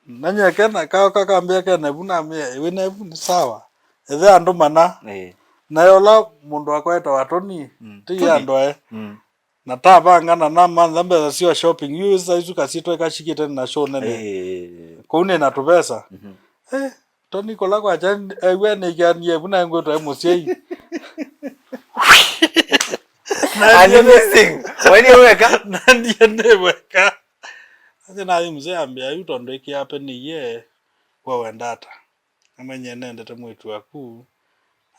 Nanyie kena, ka, kakambĩa kena ĩvu, namĩa, "Wĩ na ĩvu nĩ sawa." Ethe andũ mana. Eh. Na yola mũndũ akwa etawa Tony, Mm. ti Tony. Andũ ae. Mm. Na tavanga na namantha mbesa sya shopping. Yu saisu kasitwa ikashikite na show nene. Eh. Kũu nĩ na tũvesa. Mhm. Eh, Tony kũla kwakya, ew'a nĩkĩanie ĩvu na ngwĩtwa e mũsyai. I'm missing. Weni weka? Nandie nĩ weka. Ase nathi mzee ambĩa yu tondũ ĩkĩape nĩye we wenda ata. Amenye nendete mwĩtu waku.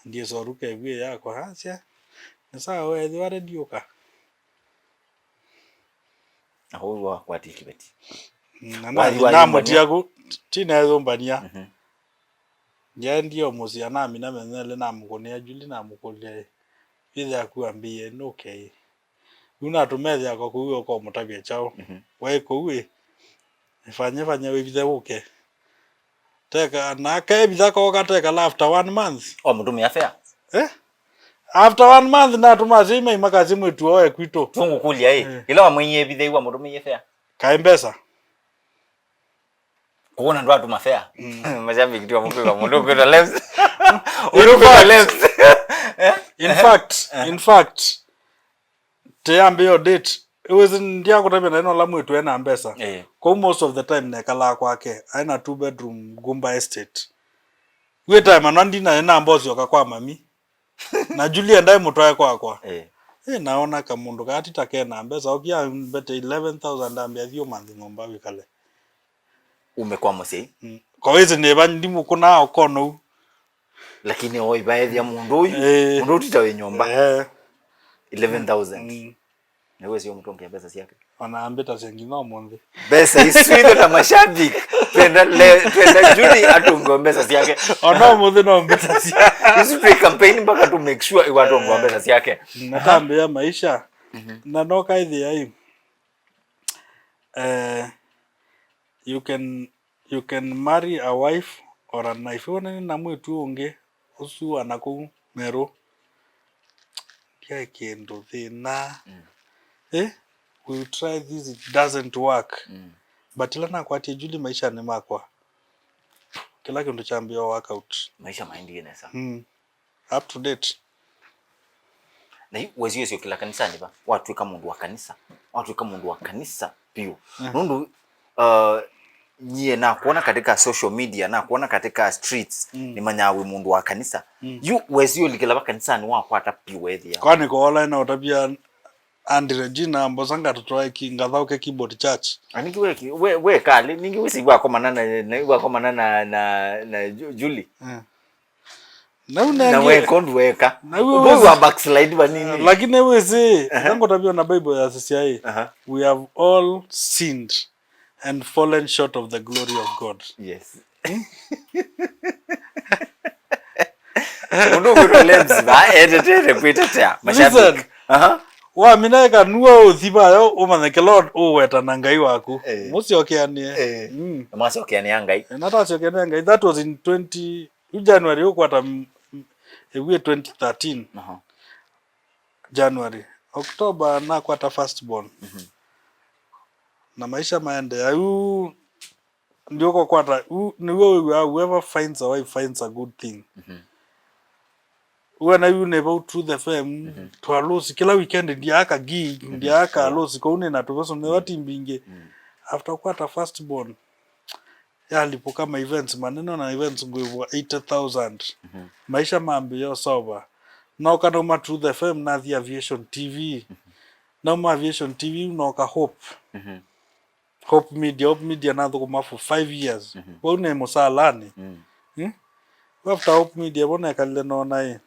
Ndiĩsoruka ĩvu yakwa. Asya, nĩ sawa, weethĩwa ready ũka. Na ũu wakwatie kĩveti. Mm, na Wathi nathi wayũmbania. Namũtia ku, ti neeyũmbania. Mhm. Ndiendie o mũsyĩ, anamina mĩthenya ĩlĩ, namũkũnĩa Julie, namũkũlya, "Ĩ, ĩthe yaku ambĩie, nũke ĩ?" Yu natũmethea kwa kũu, ũkomũtavya kyaũ? Mhm. Waĩ kũu ĩ, ĩfanye fanye wĩvithe ũke. Teka, na kevitha koka tekala after one month. O mũtũmĩa fare? Eh? After one month natũma asyai mai makasye mwĩtu oe kwitũ. Tũngũkũlya ĩ, Eh. Ĩla wamwĩie ĩvithĩiwa mũtũmĩie fare? Kaĩ mbesa. Kũona ndwatũma fare? Mm. Mashabiki tu wamũkwĩka mũndũ ũkwĩtwa Lems. In Mũndũ ũkwĩtwa fact, Lems. Eh? In fact, Eh? In fact, teyambĩĩa date. Ĩwĩsĩ ndyakũtavya na ĩno la mwĩtu ena mbesa. Eh. Kũu most of the time nekalaa kwake. Aĩ na two bedroom Gumba Estate. Wĩ time anwa ndina ĩna mbosi oka kwa mami. Na Julie ndaĩ mũtwae kwakwa. Eh. Eh, naona kamũndũ kaa ti ta kena mbesa. Okia mbete eleven thousand ambĩa thiĩ ũmanthi nyũmba wĩkale. Ume kwa mũsyai. Mm. Kwa wĩsĩ nĩva ndimũkũnaa ũkonou. Lakini oivaethya mũndũ ũyu, Eh. Mũndũ ũyũ ti ta wĩ nyũmba. Eh. Eleven thousand. Mm. Na wĩsĩ ũmũtũngĩa mbesa syake. Ona ambĩtasya nginya ũmũnthĩ. Mbesa isu ithe ta mashabiki. Twenda le, twenda Judy atũngwe mbesa syake. Ona ũmũnthĩ no mbĩtasya. Isu twĩ campaign mpaka to make sure iwatũngwa mbesa syake. Nakambĩa maisha. Mhm. Na no kaithia ĩ. Eh, you can, you can marry a wife or a knife. Wonene na mwĩtu ũngĩ ũsu ana kũu Meru. Ndiaĩ kĩndũ thĩna. Mm. Eh? We try this, it doesn't work. Mm. But ĩla nakwatie Julie maishanĩ makwa, kĩla kĩndũ kyambĩĩa work out. Maisha maendie nesa. Mm. Up to date. Na yu wezi ũsyo kĩla kanisanĩ va, watwĩka mũndũ wa kanisa, watwĩka mũndũ wa kanisa piũ. Mm. Nũndũ, uh, nyie nakuona katika social media, nakuona katika streets, Mm. nimanyaa wĩ mũndũ wa kanisa. Mm. Yu wezi ũlikĩla va kanisanĩ wakwata piũ wethĩa. Kwani koola na ũtavya Auntie Regina, mbosa ngatũtwae ki, ngathaũke Keyboard Church. Na ningĩ we ki-, we, we kali, ningĩ wĩsĩ wakomana na, na, wakomana na, na, na Ju-, Julie. Eh. Na nau nengĩ weka ũndũ weka. Na u-, ũndũ wa backslide vanini. Lakini wĩsĩ, Aha. Ngũtavya na Bible yasisya ĩ, Aha. We have all sinned and fallen short of the glory of God. Yes. Mũndũ ũkwĩtwa Lems, va, etetete kwĩtetea. Mashabiki. Listen. Aha. Wamina eka nuo ũthi vayo ũmanye kĩla ũweta na Ngai waku. Eh. Mũsyokeanĩe. Eh. Mm. Na mwasyokeanĩa Ngai. Eh, natasyokeanĩa Ngai. That was in twenty, yu January ũkwata m-, m-, ĩw'ĩ twenty thirteen. Aha. January. October nakwata first born. Mhm. Na maisha maendeea. Yu ndiũkũkwata, u-, nĩw'o wĩw'aa, "Whoever finds a wife finds a good thing." Mhm. Wona yu nĩ vau Truth F M, Mhm. twalosi, kĩla weekend ndiaaka gig, Mhm. ndiaaka Yeah. losi, kũu nĩ na tũveso, nĩ Mm. vati mbingĩ. Mm. After kwata first born, yalipũka ma events manene na events ngwĩvwa eighty thousand. Mhm. Maisha mambĩĩa ũsova. Noka nauma Truth F M, nathi Aviation T V. Mhm. Nauma Aviation T V, noka Hope. Mhm. Hope Media, Hope Media nathũkũma for five years. Mhm. Vau nĩ mũsalanĩ. Mm. Hmm? After Hope Media, vo nekalile noona ĩ,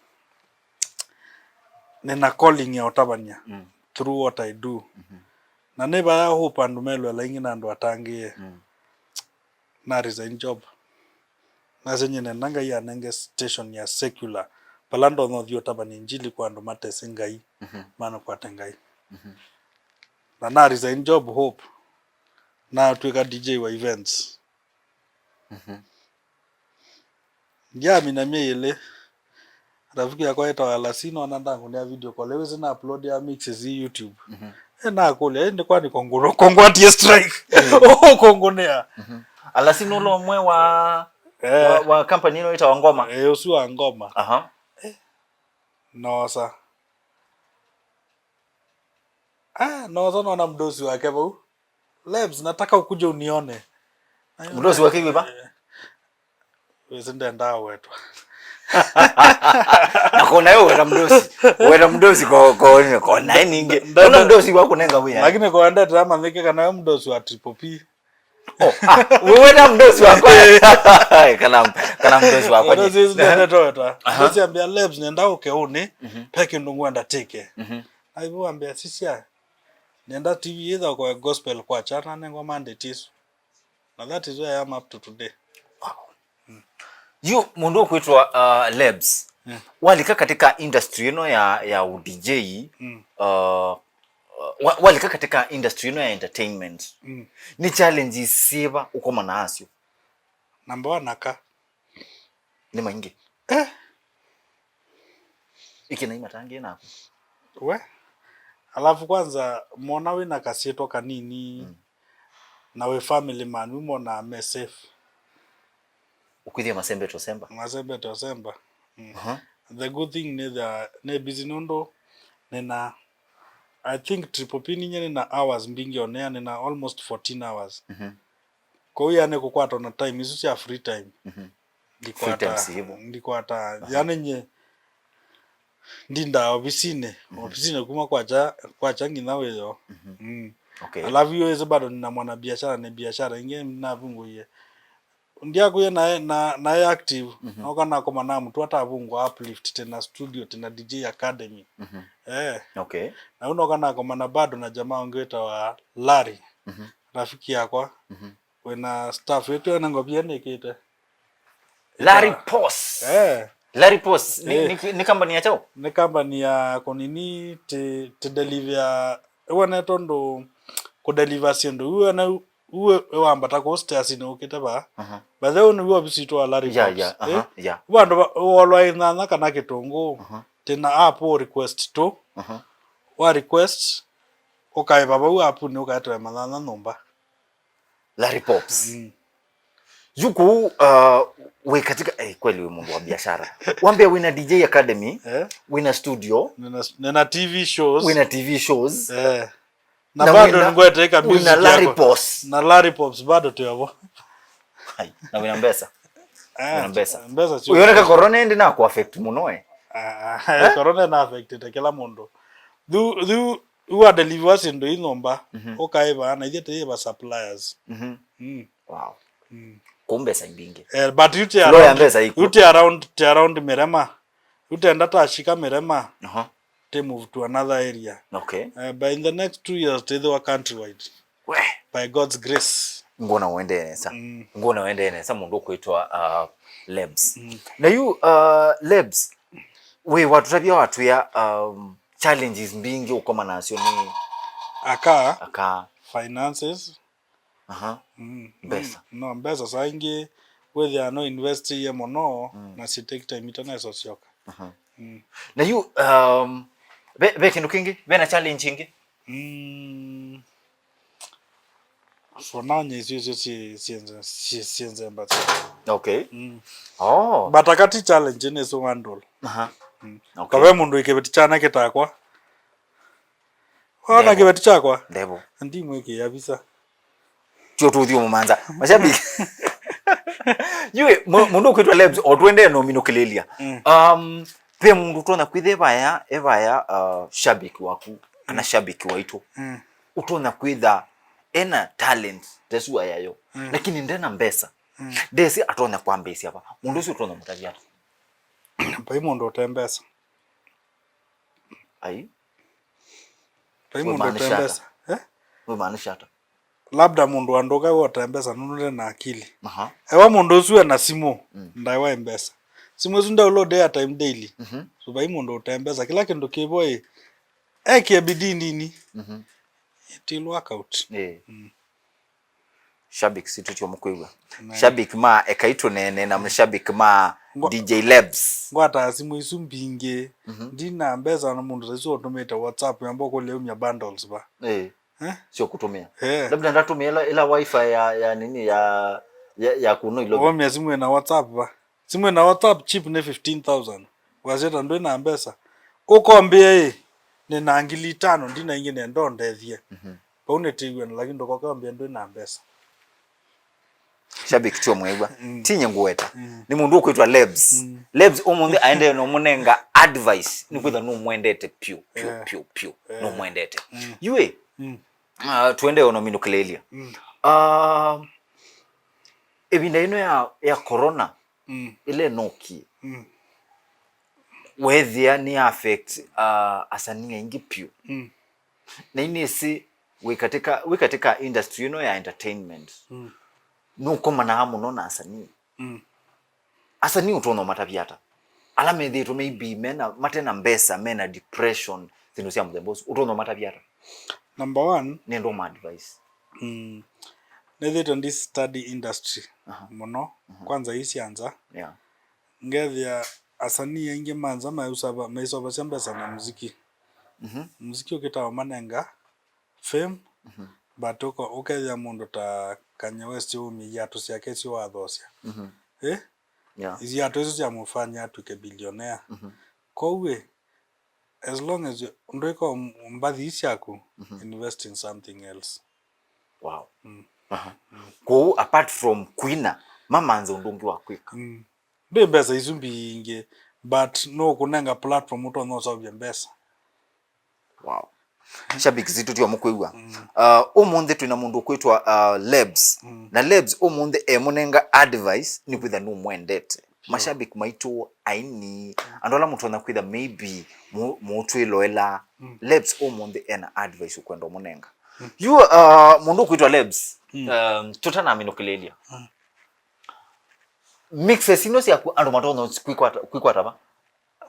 nĩna calling ya ũtavany'a Mm. through what I do. Mhm. Na nĩ vaya Hope andũ melwela ingĩ na andũ atangĩĩe. Mm. Na resign job. Nasya nyie nenda Ngai anenge station ya secular. Vala ndonya ũthi ũtavany'a injili kwa andũ matesĩ Ngai, Mhm. manakwate Ngai. Mhm. Na na resign job Hope. Natw'ĩka D J wa events. Mhm. Ndiamina myei ĩlĩ. Rafiki yakwa etawa Alasino, ona ndangũnĩa video call. Ewĩsĩ na upload ya mixes ii YouTube. Mhm. E, nakũlya, "Ĩndĩ kwani kongũno, kongwatie strike?" Mm. Oh, kongũnĩa. Mhm. Alasino ũla ũmwe wa, eh, wa, wa company ĩno ĩtawa Ngoma. Eh, ũsu wa Ngoma. Aha. Eh, nosa. Ah, nosa nona mdosi wake vau. "Lebs, nataka ukuje unione." Mdosi wake wĩ va? Wĩsĩ ndendaa wetwa. Na kona yo weta mdosi. Weta mdosi ko, ko, ko nae ningi. Nda-, nda-, kona mdosi wa kunenga wĩa. Lakini kwa ndete amanyĩke kana yo mdosi wa Triple P. Oh, ah, we weta mdosi wakwa. Kana, kana mdosi wakwa. Mdosi wĩsĩ ndendaa wetwa. Aha. Mdosi ambia, "Lebs, nenda uke uni. Mhm. Pe kindu ngwenda tike." Mhm. Na ibu ambia, "Sisia, nenda T V ĩtha kwa gospel kwa chana nengwa mandate isu." Na that is where I am up to today. Wow. Mm. Yu, mũndũ ũkwĩtwa, uh, Lebs, mm, walika katika industry ĩno ya, ya u D J, mm, uh, wa-, walika katika industry ĩno ya entertainment, mm, nĩ challenges syĩva ũkomana nasyo? Number one, aka. Nĩ maingĩ. Eh. Ĩkĩ na imatangĩe naku. We. Alafu kwanza, mona wĩna kasyĩtwa kanini, mm, na wĩ family man, wĩmonaa me safe. Ũkwĩthĩa masembete ũsemba. Masembete ũsemba. Mm. Aha. The good thing nĩ the, nĩ busy nũndũ nĩna, I think Triple P ninye nĩna hours mbingĩ on air, nĩna almost fourteen hours. Mhm. Kwoou yani kũkwatwa na time isu sya free time. Mhm. Ndikwata, free time sivo. Ndikwata, aha, yani nye ndindaa ovisinĩ, mhm, ovisinĩ kuma kwakya, kwakya nginya wĩoo. Mhm. Mm. Okay. Alafu yu wĩsĩ bado nina mwana biashara, nĩ biashara ingĩ navungũie. Ndiakuie nae, na, nae active, mhm, noka nakoma na mũtu atavungwa Uplift, tena studio, tena D J Academy. Mhm. Eh. Okay. Na u noka nakoma na bado na jamaa ũngĩ wĩtawa Larry. Mhm. Rafiki yakwa. Mhm. Wĩna staff yetu ena ngovia nĩkĩte. Larry Post. Eh. Larry Post. Nĩ, eh, nĩ, nĩ company ya chao? Nĩ company ya kũnini ti, ti deliver. Wone tondũ kũ deliver syĩndũ. Uwe na uwe wambata kũ stairs nĩ ũkĩte ba. Aha. But then nĩ office itwa Larry Post. Yeah, yeah. Aha, eh? Yeah. Vandũ wolwa ĩnyanya kana kĩtũngũ. Aha. Tena app request tu. Aha. Wa request ũkaĩva vau app nĩ ũkaetewe manyanya nyũmba. Larry Pops. Mm. Yu kũu, uh, wĩ katika, eh, kweli wĩ mũndũ wa biashara. Wambia wĩna D J Academy, eh? Wĩna studio. Nina, nina T V shows. Wĩna T V shows. Eh. Na, na bado wĩna, nĩngwete ĩka wĩna music Larry yako. Pops. Na Larry Pops bado twĩ avo. Hai, na wĩna mbesa. Eh, wĩna mbesa. Mbesa sio. Ũyoneka corona ĩndĩ na kũ affect mũno, eh? Ah, eh? Corona ĩna affectĩte kĩla mũndũ. Thu, thu, Ũadeliviwa syĩndũ i nyũmba, mhm, ũkaĩva, na ithyĩ tũyĩva suppliers. Mhm. Mm. Wow. Mm. Kũu mbesa mbingĩ. Eh, but yu ti flow ya around, mbesa ĩkw'o. Yu ti around, ti around Mirema. Yu tenda tashika Mirema. Aha. Ti move to another area. Okay. Eh, but in the next two years, twĩthĩwa countrywide. We. By God's grace. Ngona ũendee nesa. Mm. Ngona ũendee nesa mũndũ ũkwĩtwa, uh, Lebs. Mm. Na yu, uh, Lebs, we watũtavya watwĩa, um, challenges mbingĩ ũkoma nasyo nĩ aka, aka. Finances. Aha. Mm. Mbesa. Mm. No, mbesa saa ingĩ wĩthĩa no invest iye mũno, mm, na si take time itanesa syoka. Aha. Mm. Na yu, um, ve, ve kĩndũ kĩngĩ, ve na challenge ĩngĩ? Mm. So now nye icio icio si, si, si, si nzemba. Okay. Mm. Oh. But akati challenge nĩ so handle. Aha. Mm. Okay. Kave mũndũ ikĩveti chana kĩtakwa. Wana kĩveti chakwa. Ndevo. Ndimwĩkĩa visa. Tio tũthiĩ mũmanza. Mashabiki. Yue, mu-, mũndũ ũkwĩtwa Lebs, o twendee no minũkĩlĩlya. Mm. Um, ve mũndũ ũtonya kwĩthĩa evaya, evaya, uh, shabiki waku, kana, mm, shabiki waitũ. Mm. Ũtonya kwĩtha ena talent, tesua yayo. Mm. Lakini ndena mbesa. Mm. Ndesi atonya kwambĩĩsya va. Mũndũ ũcio ũtonya mũtavya ata? Vai mũndũ ũte mbesa. Ai. Vai mũndũ ũte mbesa. Eh? Wĩmaanisha ata? Labda mũndũ wa ndũka we ũte mbesa nũndũ nde na akili. Aha. Ewa mũndũ ũsu ena simũ, mm, ndaĩwa mbesa. Simũ ĩsu nde download airtime daily. Mhm. So vai mũndũ ũte mbesa. Kĩla kĩndũ kĩvo ĩ, Ekie bidii nini. Mhm. It will work out. Eh. Mm. Shabik sitũ tyo mũkwĩw'a. Na shabik ma Ekai Tũneene na mashabik ma Ngwa- D J Lebs. Ngwataa simũ isu mbingĩ. Mhm. Ndina mbesa na mũndũ taisu ũtũmĩte WhatsApp yamba kũlya umya bundles ba. Eh. Eh? Sio kũtũmĩa. Eh. Labda ndatũmĩa ila, ila wifi ya, ya nini ya, ya, ya kuno ilo. Womya simũ ĩna WhatsApp ba. Simũ ĩna WhatsApp chip nĩ fifteen thousand. Waseta ndwĩ na mbesa. Ũkombĩa ĩ, nĩ na ngili itano, ndina ingĩ nenda ũndethie. Mhm. Vau nĩtĩw'e na, lakini ndũkoke ũmbĩa ndwĩ na mbesa. Shabik tyo mwĩw'a. Mm. Tinye ngũweta. Mm. Nĩ mũndũ ũkwĩtwa Lebs. Mm. Lebs ũmũnthĩ aendee na ũmũnenga advice. Nĩ kwĩtha nũmwendete pyũ, pyũ, yeah, pyũ, pyũ. Yeah. Nũmwendete. Mm. Yue, mm, ah, tuendee ona minũkĩlĩlya. Mm. Ah, ĩvinda ĩno ya, ya corona, mm, ĩla ĩnokie, mm, weethĩa nĩ affect, uh, asanii aingĩ pyũ. Mm. Na inĩsĩ wĩ katika, wĩ katika industry ĩno ya entertainment. Mm. Nũkomanaa mũno na asanii. Mm. Asanii ũtonya ũmatavya ata? Ala methĩĩtwe maybe mena, mate na mbesa, mena depression, syĩndũ sya mũthemba ũsu, ũtonya ũmatavya ata? Number one, nĩ ndũ ma advice. Mm. Nĩthĩĩtwe ndi study industry, aha, mũno. Mhm. Kwanza ii sya nza. Yeah. Ngethĩa asanii aingĩ ma nza maisova-, maisovasya mbesa na muziki. Mhm. Muziki ũkĩtaa ũmanenga fame, mhm, but ũko-, ũkethĩa mũndũ ta Kanye West ũmie iatũ syake isu wathosya. Mhm. Eh? Yeah. Iatũ isu syamũfanya atw'ĩke billionaire. Mhm. Kwoou ĩ, as long as you, ndwĩka m-, mbathi ii syaku, mhm, invest in something else. Wow. Mm. Aha. Mm. Kwoou apart from kwina, mamanze ũndũ ũngĩ wa kwĩka. Mm. Ndwĩ mbesa isu mbingĩ, but no kũnenga platform ũtonya ũseũvya mbesa. Wow. Shabik zitũ tyo mũkwĩw'a. Mm. Uh, ũmũnthĩ twĩna mũndũ ũkwĩtwa, uh, Lebs. Mm. Na Lebs ũmũnthĩ emũnenga advice nĩ kwĩtha nũmwendete. Sure. Mashabik maitũ, aini, mm, andũ ala mũtonya kwĩtha maybe mũ-, mũtwĩloela. Mm. Lebs ũmũnthĩ ena advice ũkwenda ũmũnenga. Mm. Yu, uh, mũndũ ũkwĩtwa Lebs, mm, um, tũtanaminũkĩlĩlya. Mm. Mixes ino syaku andũ matonya kwĩkwata, kwĩkwata va?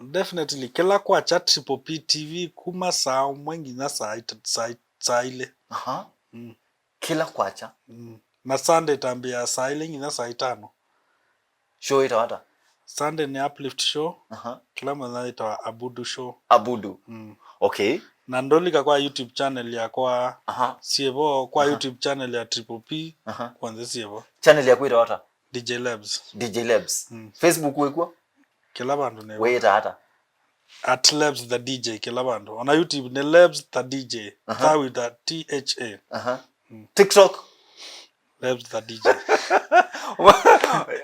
Definitely. Kĩla kwakya Triple P T V kuma saa ũmwe nginya saa ita-, saa i-, saa ilĩ. Aha. Mm. Kĩla kwakya? Mm. Na Sunday tambĩaa saa ilĩ nginya saa itano. Show ĩtawa ata? Sunday nĩ Uplift Show. Aha. Kĩla mũthenya ĩtawa Abudu Show. Abudu. Mm. Okay. Na ndũlika kwa YouTube channel yakwa. Aha. Syĩvo kwa, aha, YouTube channel ya Triple P. Aha. Kwanza syĩvo. Channel yaku ĩtawa ata? D J Lebs. D J Lebs. Mm. Facebook wĩkw'o? Kĩla vandũ nĩvo. Wĩĩta ata? At Lebs the D J kĩla vandũ. Ona YouTube nĩ Lebs the D J. Aha. Tha with a T H A. Aha. Mm. TikTok? Lebs the D J.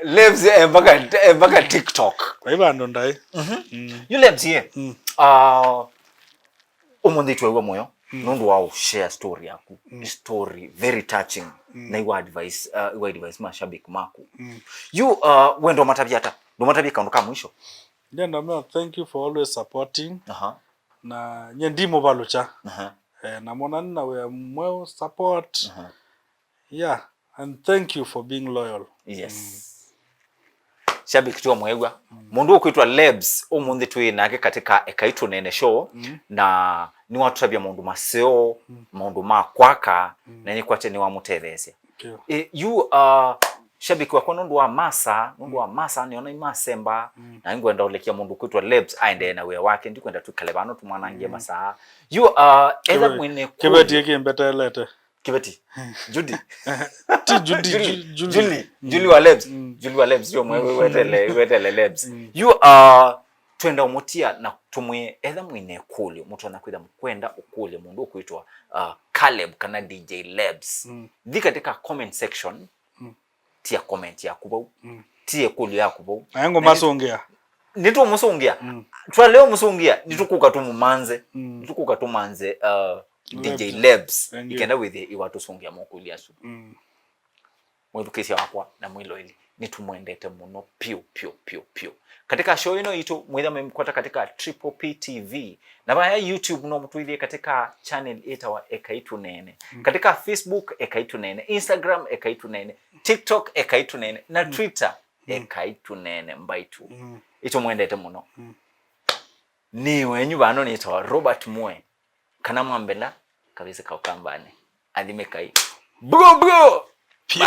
Lebs, eh, mpaka, eh, mpaka TikTok. Vai vandũ ndaĩ. Mhm. Mm. Yu Lebs ye. Mm. Ah, ũmũnthĩ twew'a mũyo, mm, nũndũ wa ũshare story yaku. Mm. Story very touching. Mm. Na iwa advice, uh, iwa advice mashabiki maku. Mm. Yu, uh, wendo matavya ata? Ndo matavya kaũndũ ka mwisho? Ndenda mea, thank you for always supporting. Aha. Na nye ndimũvalũkya. Aha. Eh, na mona nĩ na wĩa mweũ support. Aha. Yeah, and thank you for being loyal. Yes. Mm. Shabiki tyo mwew'a. Mm. Mũndũ ũkwĩtwa Lebs, ũmũnthĩ twĩ nake katika Ekai Tũneene Show, mm, na nĩwatũtavya maũndũ maseo, mm, maũndũ ma kwaka, mm, na nĩkwate nĩwamũtetheesya. Thank you. E, yu, uh, shabiki wakwa nũndũ wa masaa, nũndũ wa, mm, masaa nĩona imasemba, mm, na nĩngwenda ũlekia mũndũ ũkwĩtwa Lebs aendee na wĩa wake, ndikwenda twĩkale vano tũmwanangie, mm, masaa. Yu, uh, etha mwene kĩveti kĩmbetelete. Kĩveti. Judy. Ti Judy, Julie. Ju-, Julie. Julie. Mm. Julie wa Lebs. Mm. Julie wa Lebs, yo mwe-, mm, wetele, wetele Lebs. Mm. You are, twenda ũmũtia na tũmwĩe, etha mwĩna ĩkũlyo, mũtonya kwĩtha mũkwenda ũkũlya mũndũ ũkwĩtwa, uh, Caleb kana D J Lebs. Mm. Thi katika comment section, mm, tia comment yaku vau. Mm. Tia ĩkũlyo yaku vau. Aya ngũmasũngĩa. Nĩtũmũsũngĩa. Mm. Twalea ũmũsũngĩa, nĩtũkũka tũmũmanze. Mm. Nĩtũkũka tũmanze, uh, D J Lebs. Lebs. Thank you. Ikenda wĩthĩe iwatũsũngĩa mokũlyo asu. Mm. Mwĩthukĩĩsya wakwa na mwĩloeli, nĩtũmwendete mũno pyũ, pyũ, pyũ, pyũ. Katika show ĩno itũ, mwĩtha mwĩmũkwata katika Triple P T V. Na vaya YouTube no mũtũĩthĩe katika channel ĩtawa Ekai Tũneene. Mm. Katika Facebook, Ekai Tũneene. Instagram, Ekai Tũneene. TikTok, Ekai Tũneene. Na, mm, Twitter, mm, Ekai Tũneene mbaitũ. Mm. Itũmwendete mũno. Mm. Nĩ wenyu vano nĩtawa Robert Mwe. Kana mwambenda, kavĩsĩ ka Ũkambanĩ. Athimĩkai. Bro, bro! Pio.